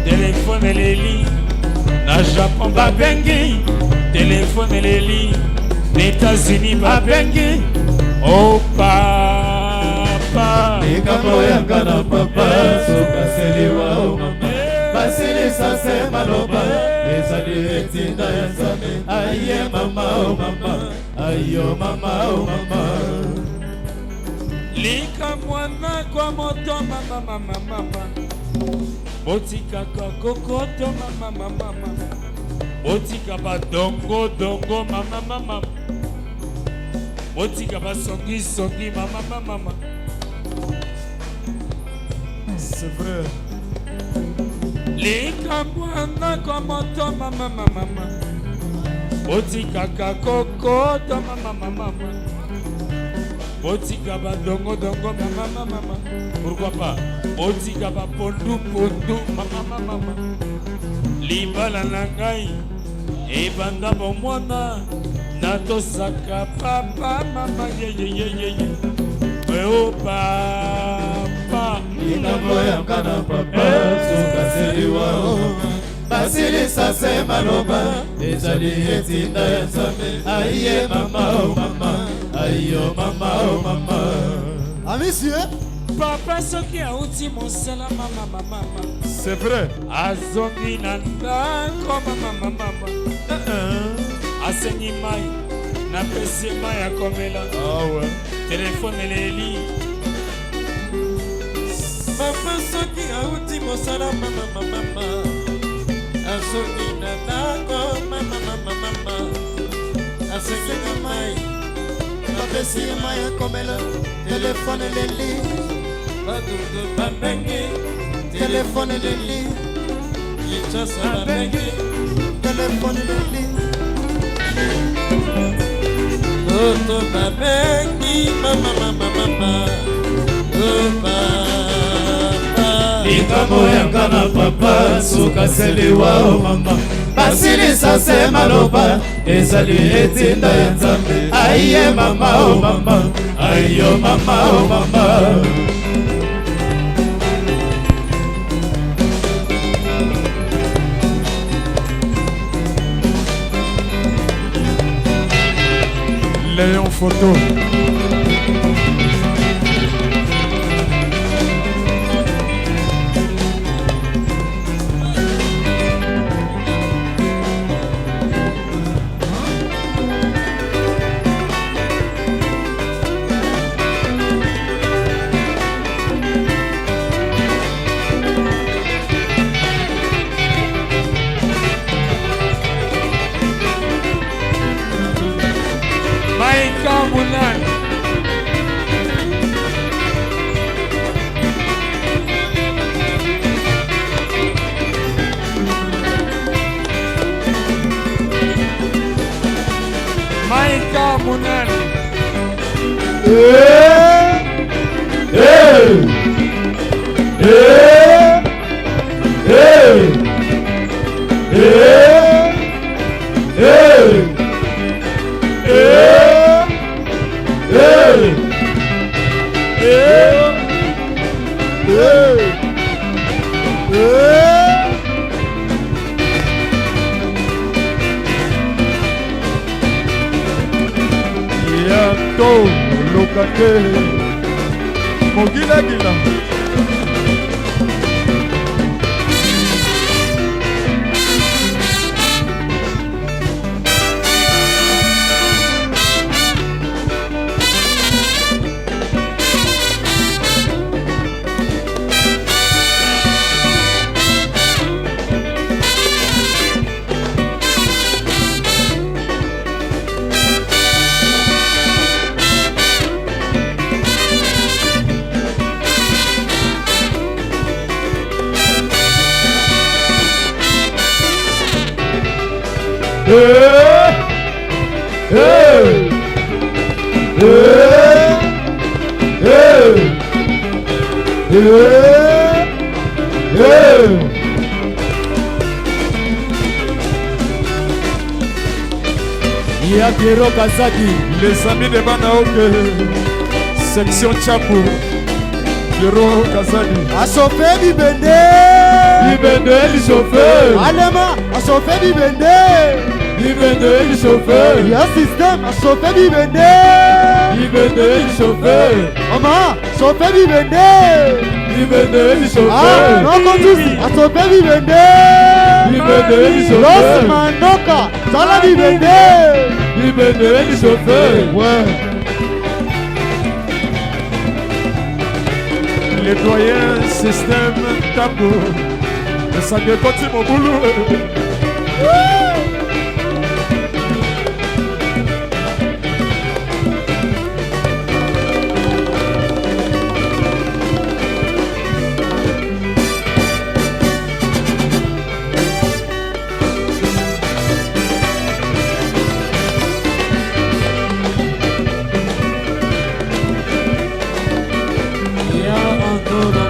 telefone eleli, na Japon babengi, telefone eleli, na États-Unis babengi. O papa. Likambo yanga na papa soka seliwa o mama basilisa se maloba ezali etinda ya Nzambe. Aye mama o mama, ayo mama o mama. Likamwa kwa moto mama mama mama, botikaka kokoto mama mama mama, botika badongo dongo mama mama, botika basongisongi mama mama mama. C'est vrai. Likamwa kwa moto mama mama mama, botikaka kokoto mama mama mama, botika badongodongo mama mama mama, pourquoi pas botika bapondupondu mama mama mama. Libala na ngai ebanda bomwana, natosaka papa mama yeyeyeyeye o papa. Likambo yanga na papa soka seliwa o mama Basilisa se maloba ezali etinda ya Nzambe. Aye mama o mama, ayo mama o mama. Amisi eh? Papa soki auti mosala mama mama. C'est vrai. Azongi na ndako mama mama. Asengi mai, napesi mai ya komela. Ah ouais. Telefone eleli. Papa soki auti mosala mama mama. Azongi na ndako mama mama mama. Asengi na mai, napesi ye mai ya komela. Telefone eleli. Badudu babengi. Telefone eleli. Kinshasa babengi. Telefone eleli. Toto babengi mama mama mama. Oh papa. Likambo yanga na papa suka seliwa o mama. Basilisa se maloba ezali etinda ya Nzambe. Aye mama o mama, ayo mama o mama. Léon Photo. Maika Munani. Maika Munani. Hey! Hey! Hey! Hey! Hey! Hey! Hey! Hey! Hey! Ya to luka te mogilagila. Hey! Hey! Hey! Hey! Hey! Hey! Ya Piero Kazadi. Les amis de Banaoke, section Chapo, Piero Kazadi. Asofe bibende. Bibende li chauffeur. Alema asofe bibende. Bibende li chauffeur. Ya système asofe bibende. Bibende li chauffeur. Mama asofe bibende. Bibende li Ah, chauffeur. noko tusi asofe bibende. Bibende li Los chauffeur. Mandoka sala bibende. Bibende li chauffeur. Ouais. Le doyen système Tambo, esanga ekoti mobulu. Ya Andolo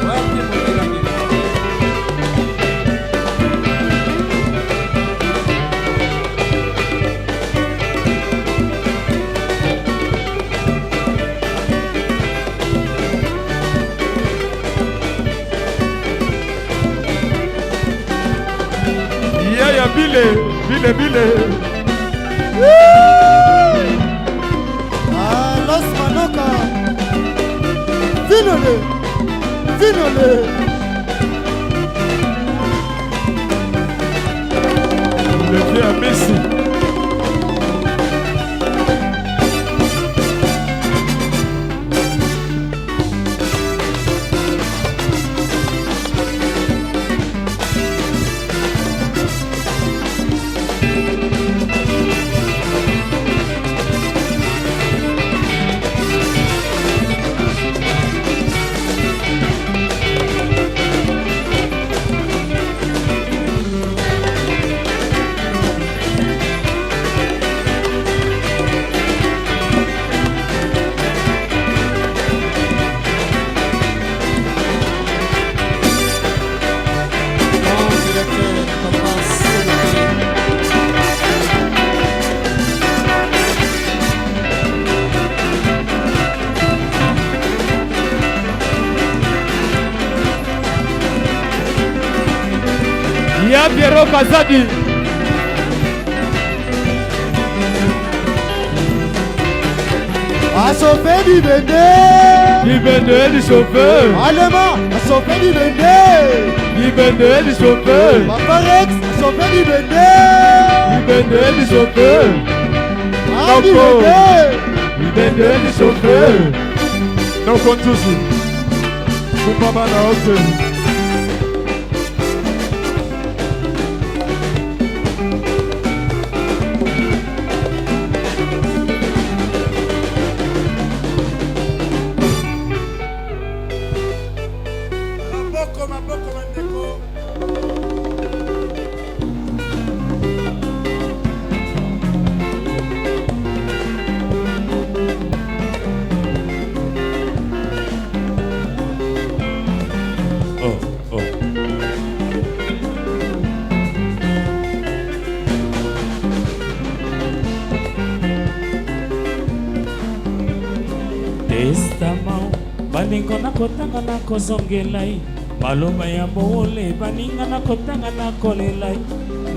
Wapi mogilagila. Bile bile. Ah, Los Manoka. Vinole. Vinole. Le vieux à Messi. Ya Piero Kazadi. Assofe bibende. Bibende du chauffeur. Alema, assofe bibende. Bibende du chauffeur. Papa Rex, assofe bibende. Bibende du chauffeur. Ah, bibende. Bibende du chauffeur. Noko Nzuzi. Kumbaba na ote. Maboko, maboko, bandeko. Oh, oh. Testament bandeko nakotanga nakozongela ye maloba ya bowole baninga nakotanga nakolela ye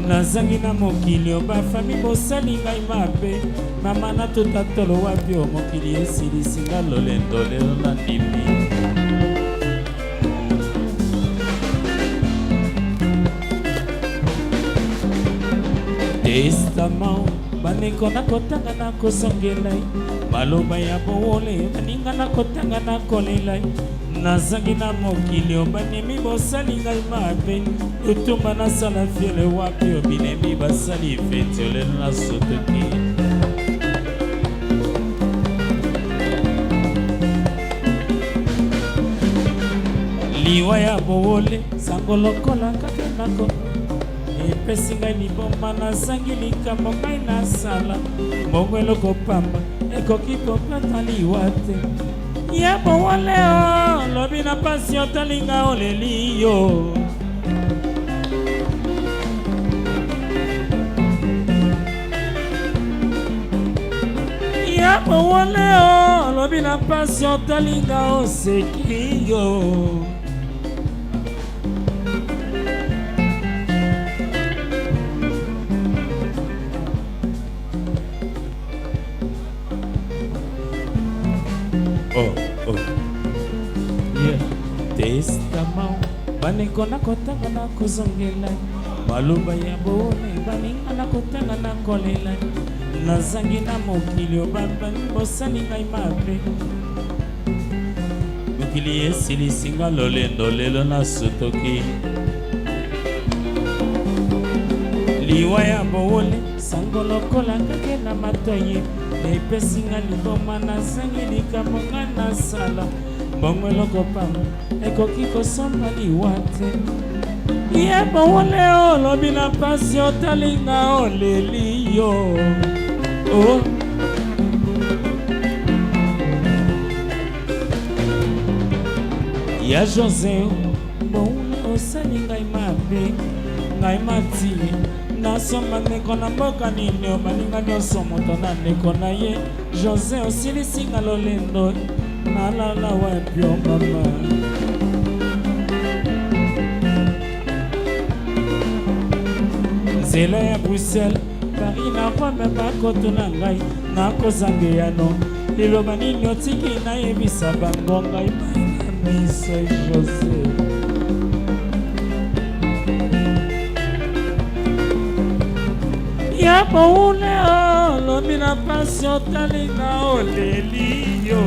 nazangi na mokili o bafami bosali ngai mabe mama natuta tolo wapi o mokili esilisi nga lolendo lelo nandimi. Testament bandeko nakotanga nakozongela ye maloba ya bowole baninga nakotanga nakolela ye nazangi na mokili o bandimi bosali ngai mabe lutumba nasala fiele wapi o binemi basali feti olelo nasutuki. Liwa ya bowole sango lokola kaka nako epesi ngai liboma nazangi likambo ngai nasala mbongo eloko pamba ekoki kopata liwa te ya bowole o lobi na pasi otalinga oleli yo. Ya bowole o lobi na pasi otalinga oseki yo. Oh, oh. Yeah. Testament bandeko nakotanga nakozongela maloba ya bowole baninga nakotanga nakolela nazangi na mokili obabani bosali ngai mabe mokili esilisi nga lolendo lelo nasutuki liwa ya bowole sango lokola kake na matoi epesi nga liboma nazangi likambo nga nasala mbongo eloko pamba ekoki kosomba liwa te ye bowole olobi na mpasi otalinga oleli yo oh. Ya José bowole osali ngai mabe ngai mati nasomba ndeko na mboka nini baninga nyonso moto na ndeko na ye José osilisi nga lolendo nalala wapi o mama Nzela ya Bruxelles, Paris na Rome bakotuna ngai nakozanga eyano. Liloba nini otiki nayebisa bango ngai mai na miso Jose. Ya boule olobi na pasi otali nga oleli yo.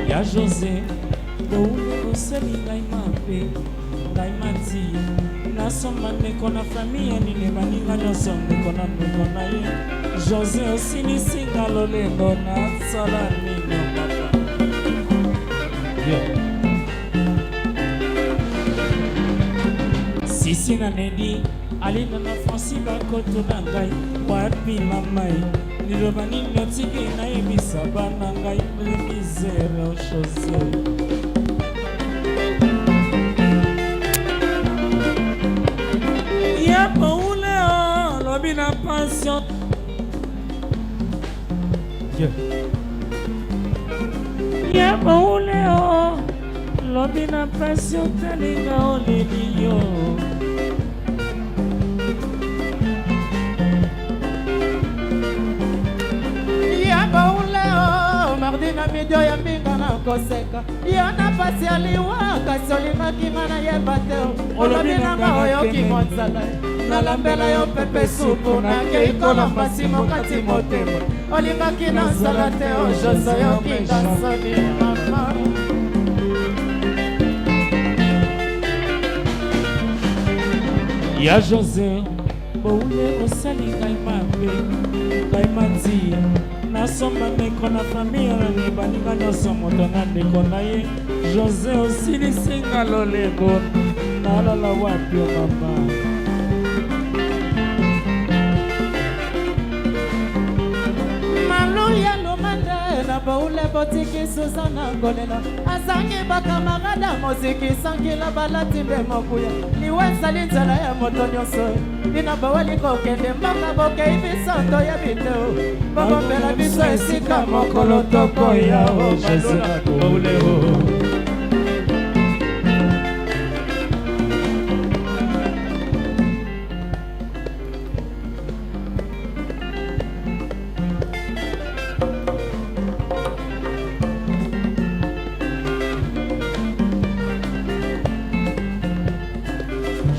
Ya Jose boule osali ngai mabe ngai mati nasomba ndeko na famille nini baninga nyonso ndeko na ndeko na ye Jose osilisi nga lolendo nasala nini papa yeah. Sisi na Nedi Alina na Franci bakotuna ngai wapi mamai liloba nini otiki nayebisa bana ngai misere chose ya paule olobi na pension ya paule lobi na pasi otalinga oleli yo Ya baule o mardi na midi oyambi nga na koseka yo na pasi ya liwa kasi olingaki nga nayeba te olobi na nga oyoki mwa nzala nalambela yo pepe supu nakei kolamba nsima okati motema olingaki nazala te ojoso oyoki nga nsoni mama Ya Jose boule osali ngai mabe ngai mati nasomba ndeko na famille nani baninga nyonso moto na ndeko na ye Jose osilisi nga lolendo nalala wapi o mama Maluya lumande na boule botiki Suzana kolela azangi bakamarada moziki sankila balati nde mokuya liwa ezali nzela ya moto nyonso bino boweli kokende mboka bokei biso toyebi te bobombela biso esika mokolo tokoya o maluna boule o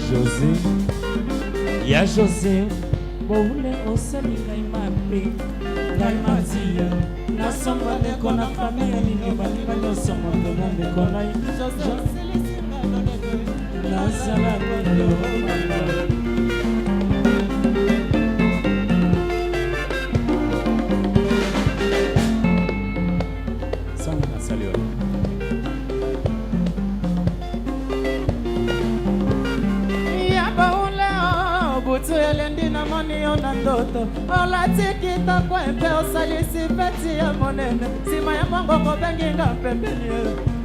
José ya José boule osali ngai mabe ngai matiya nasomba ndeko na famille nini baninga nyonso moto na ndeko na ye nazala nino mama Ya baule oh, butu elendi namoni yo na ndoto olati kitoko mpe osalisi feti ya monene nsima ya mongongo obengi nga pembeni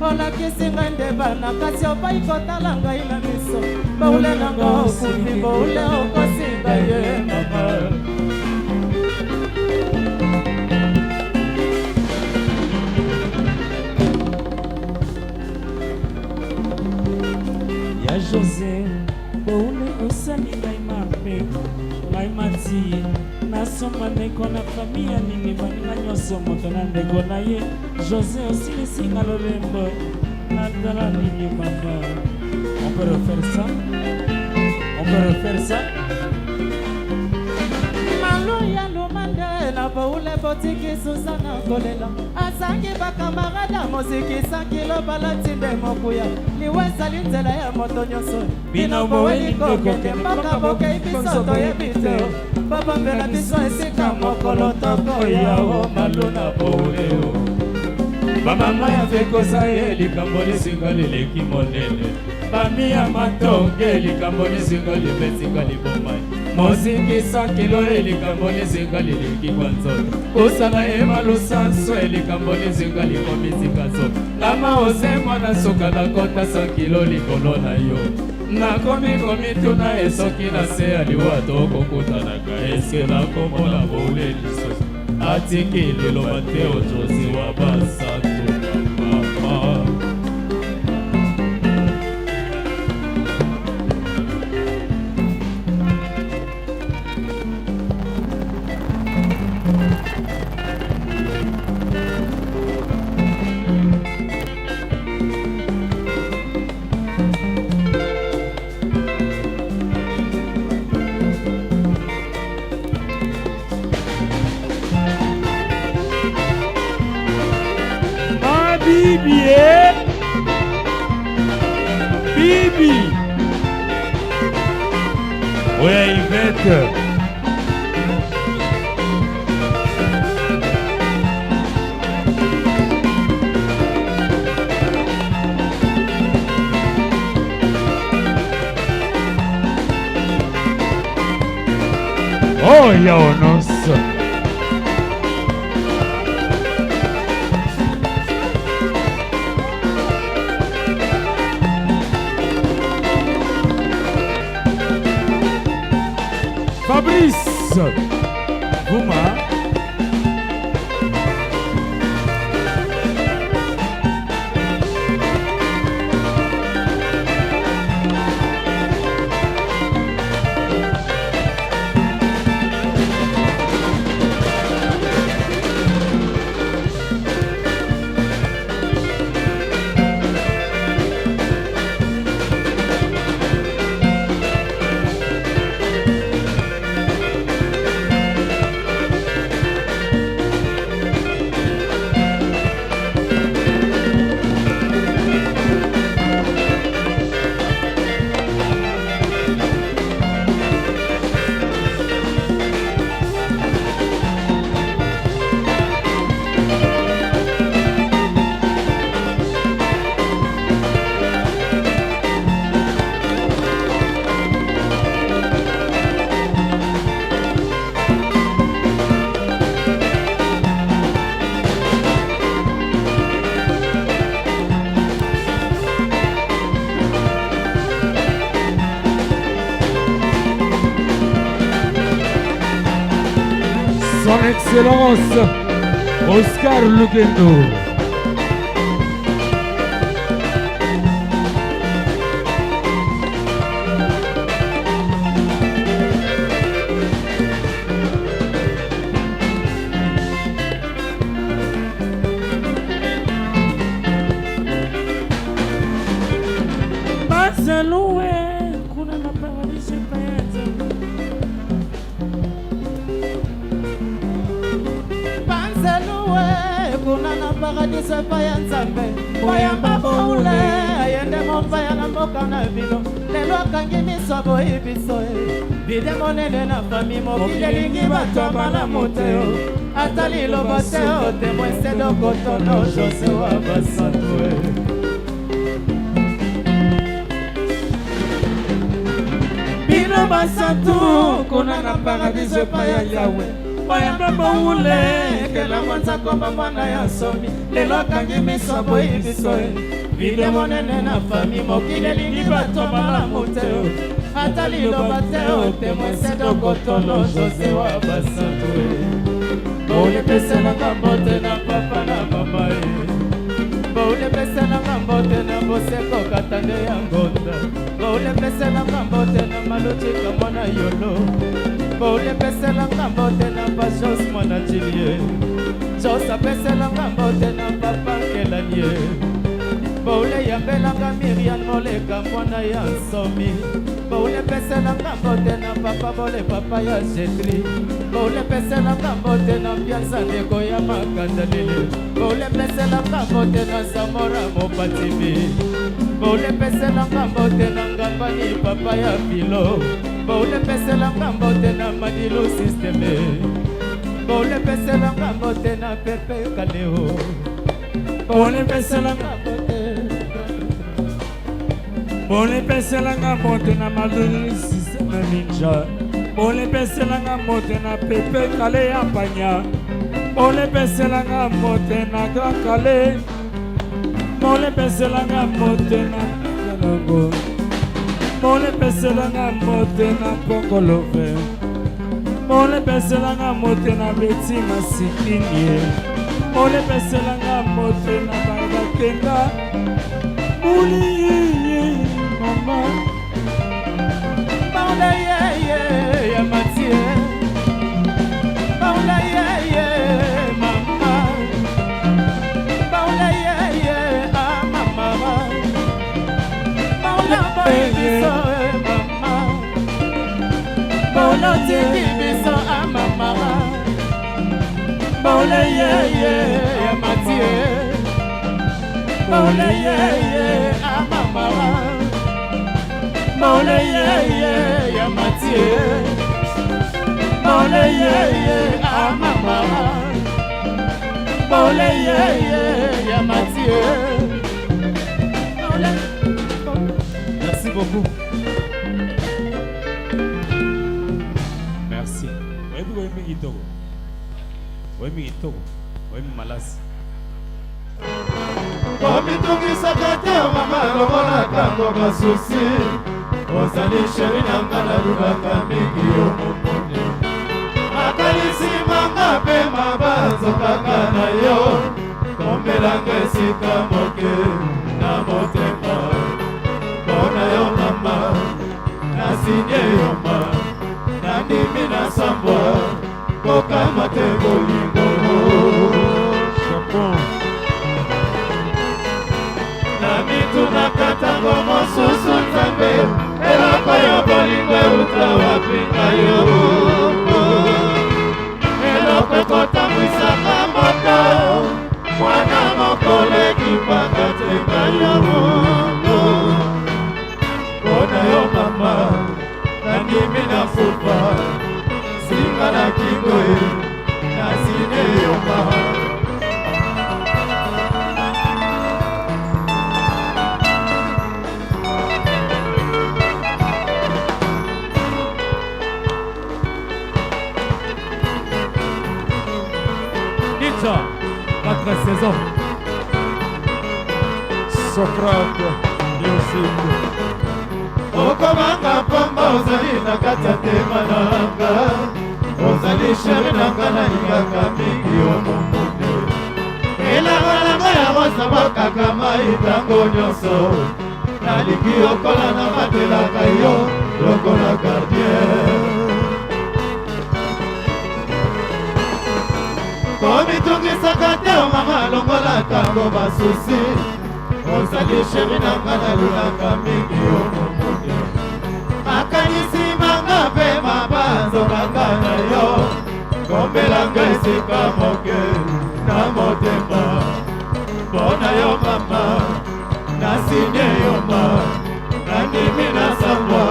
olakisi ngai nde bana kasi obai kotala ngai na miso baule nanga okufi boule okosi ngai ye mama Ya Jose boule osali ngai mabe ngai mati nasomba ndeko na famille ya nini baninga nyonso moto na ndeko na ye Jose osilisi nga lolendo natala nini mama on peut refaire ça on peut refaire ça Malu ya lumande na boule botiki Susana kolela azangi bakamarada moziki sankilo balati nde mokuya liwa ezali nzela ya moto nyonso bino boweli kokende mboka bokei biso toyebi te babombela biso esika mokolo tokoya o malu na boule o bamama ya fekosa ye likambo lisinga lileki monene bami ya matonge likambo lisinga lipesinga libomai mozingisa kilo ye likambo lizinga lileki kwa nzoto kosala ye malusanso ye likambo lizinga likomisikaso lama ose mwana suka nakota sa kilo likolo na yo nakomi komituna ye soki na se ya liwa tokokutanaka eske nakomona boule lisusu atiki liloba te ojozi wa basantu mama. Bibi. Oya Yvette. Oh, Yaonos. Fabrice Gouma. Son Excellence Oscar Lugendo. Bazaluwe kuna na paradiso epai ya Nzambe. Banzeluwe kuna na paradiso epai ya Nzambe. Bayamba boule ayende mopaya na mboka na bino. Lelo akangi miso aboyi biso e. Vide monene na fami mokili elingi bato ya malamu te o. Ata liloba te o temoin sedokotono Jose wa basantu e. Bino basantu kuna na paradiso epai ya Yawe. Bayamba boule kela mwanza koma mwana ya nsomi. Lelo akangi miso aboyi biso e. Vide monene na fami mokili elingi bato malamu te o. Ata liloba te o temoin sedokotono Jose wa basantu e. Bolepeselaka mbote na papa na mama e. Bolepeselaka mbote na boseko katande ya ngonda. Bolepeselaka mbote na malutika mwana yolo. Bolepeselaka mbote na pajos mwana jilie. Jos apeselaka mbote na papa nkelanie. Bouleyambelaka Miriam Moleka mwana ya nsomi. Boulepeselaka mbote na papa bole papa ya Jetri. Boulepeselaka mbote na mpianza ndeko ya makanda lele. Boulepeselaka mbote na Zamora mopatibi. Boulepeselaka mbote na ngambani papa ya filo. Boulepeselaka mbote na madilu systeme. Boulepeselaka mbote na pepe kaleo. Bolepeselanga Boulepeselaka mbote. bolepeselanga mbote na madulu systeme ninja. Bolepeselanga mbote na pepe kale ya panya. Bolepeselanga mbote na grand kale. Bolepeselanga mbote na kalongo. Bolepeselanga mbote na pongolove. Bolepeselanga mbote na beti masikinie. Bolepeselanga mbote na babakenga. Muli mama. Paula ye ye ya Mathieu. Paula ye ye mama. Paula ye ye ah mama. Paula boy biso eh, mama. Paula tiki biso ah mama. Paula ye ye ya Mathieu. Paula ye ye ah mama. Mole ye ye ya Matie. Mole ye ye a mama. Mole ye ye ya Matie. Mole. Merci beaucoup. Merci. Oyebi koyembi kitoko. Oyembi kitoko. Oyembi malasi. Komitungisaka te mama, longola ntango basusi. Ozali chérie na nga, nalulaka mingi yo momone. Makanisi manga mpe mabanzokaka na yo. Kombelanga esika moke na motema mpona yo mama. Nasinye yo ma, nandimi nasambwa, kokama te bolingo. Japon. Na mitunaka ntango mosusu, Nzambe, eloko yo bolingo euta wapi ngai yo? Eloko ekotambwisaka moto, mwana mokolo ekipaka te ngai yo. Mpona yo mama, nandimi na fufa singa na kingo e, nasine yo ma. Ninja, 4 saisons. Socrate Music. Okomanga pamba, ozali na kati ya tema nanga. Ozali chérie nanga, nalingaka mingi yo momone. Elanga nanga ya rosa, bakaka mai ntango nyonso. Nalingi okola, na batelaka yo lokola gardien. Komitungisaka te mama, longola ntango basusi. Ozali chérie nanga, nalulaka mingi yo momone. Makanisi manga mpe mabanzokanga na yo. Kombelanga esika moke na motema mpona yo mama. Nasinye yo ma, nandimi nasambwa,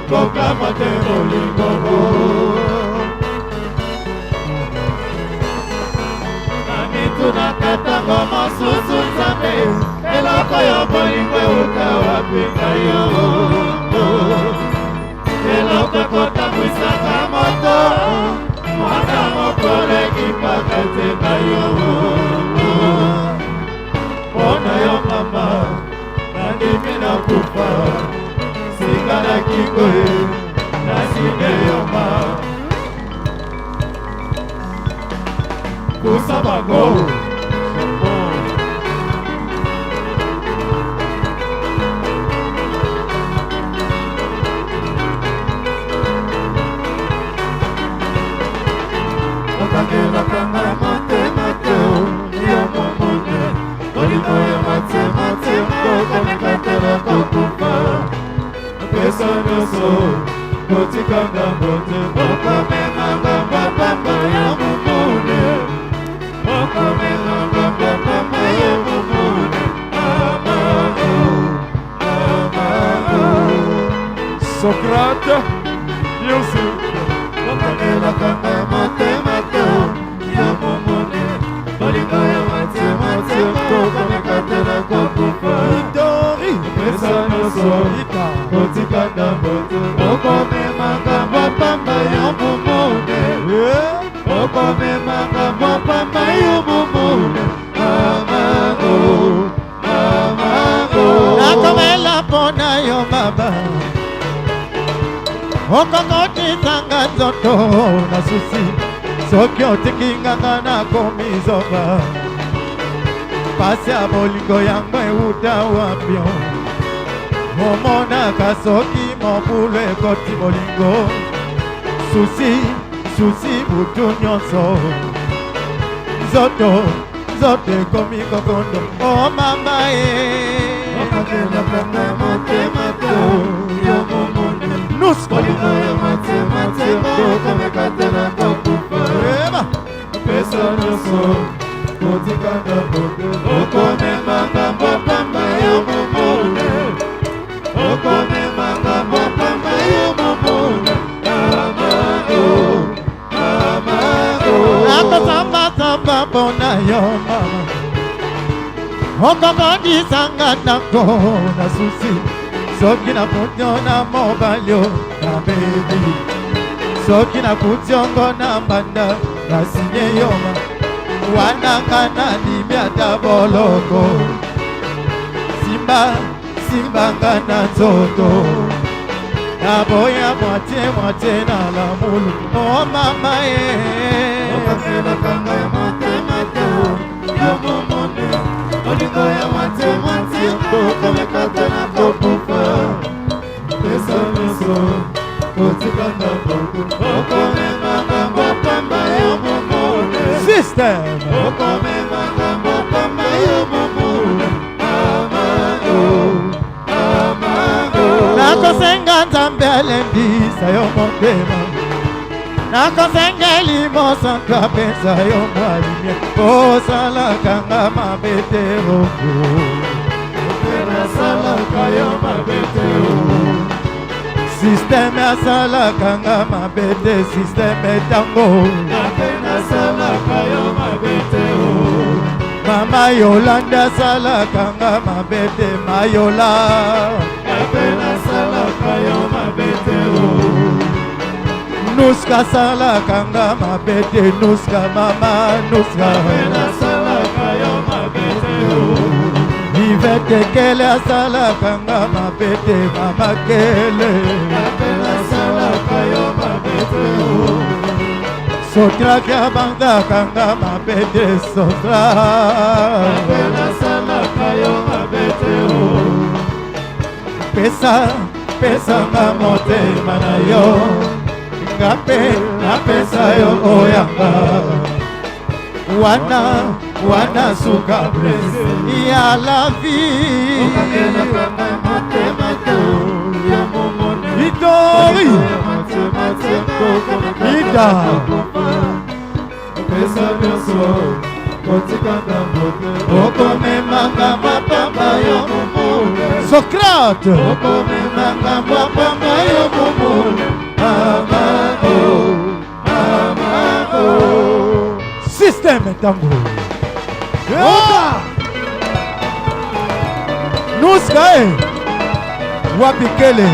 kokama te bolingo. Namitunaka ntango mosusu, Nzambe, eloko yo bolingo euta wapi ngai yo? Eloko ekotambwisaka moto, mwana mokolo ekipaka te ngai yo. Mpona yo mama, nandimi nakufa singa na kingo ye, nasine yo ma. Kusa bango. Japon. Okangelaka ngai motema te yo momone. Bolingo ya matema tema, okomeka te na kokufa. Pesa nyonso, kotika ngambo te. Okomema ngambo pamba ya momone. Okomema ngambo pamba ya momone. Mama oh, mama oh. Socrate Music. Okangelaka ngai motema te yo momone. Bolingo ya matema tema, okomeka te na kokufa. Dori. Pesa nyonso, kotika ngambo te. Okomema ngambo pamba yo momone. Okomema ngambo pamba yo momone. Mama oh, mama oh. Nakomela mpona yo mama, okokotisanga nzoto na susi. Soki otiki nganga, nakomi zoba. Pasi ya bolingo yango euta wapio? Omonaka soki mobulu ekoti bolingo, susi susi butu nyonso, nzoto nzoto ekomi kokondo. O mama e. Okangelaka ngai motema te yo momone. Nusko. Bolingo ya matema tema, okomeka te na kokufa. Eba. Pesa nyonso, kotika ngambo te. Okomema ngambo pamba yo momone. Okomema ngambo. na yo mama okokondisanga ntango na susi soki nakuti yo na mobali o na bebi soki nakuti yongo na mbanda nasinye yoma wana nga nandimi ata boloko simba simbanga na nzoto naboya moitie moitie na lamulu o oh, mama ye okakelaka ngai motema te yo momone bolingo ya moitie moitie okomeka te na kokufa pesa nyonso kotika ndako okomema ngambo pamba yo momone system okomema ngambo pamba yo momone Nakosenga Nzambe alendisa yo motema, nakosenga elimo santu apesa yo mwa limia, osalaka nga mabe te oko nasalaka yo mabe te Systeme asalaka nga mabe te, systeme tango Nape nasalaka yo mabe te Mama Yolanda asalaka nga mabe te Mayola Nape nasalaka yo mabe te Nuska asalaka nga mabe te Nuska mama Nuska Nape nasalaka yo mabe te Ivete Kele asalaka nga mabe te mama Kele Nape nasalaka yo mabe te Sotraki abandaka nga mabe te Sotra Nape nasalaka yo mabe te Pesa pesa nga motema na yo nga mpe napesa yo oyanga wana wana suka ya la vie Okakelaka ngai motema te yo momone Itori Ida Pesa nyonso kotika ngambo te okomemanga mapamba yo momone Socrate okomemanga mapamba yo momone mama o mama o Système tango Nuska e wapi kele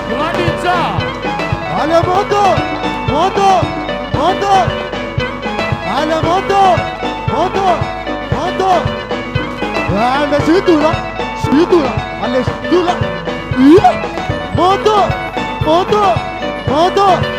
Grandita. Allez moto moto moto Allez moto moto moto Allez situla situla Allez situla Moto moto moto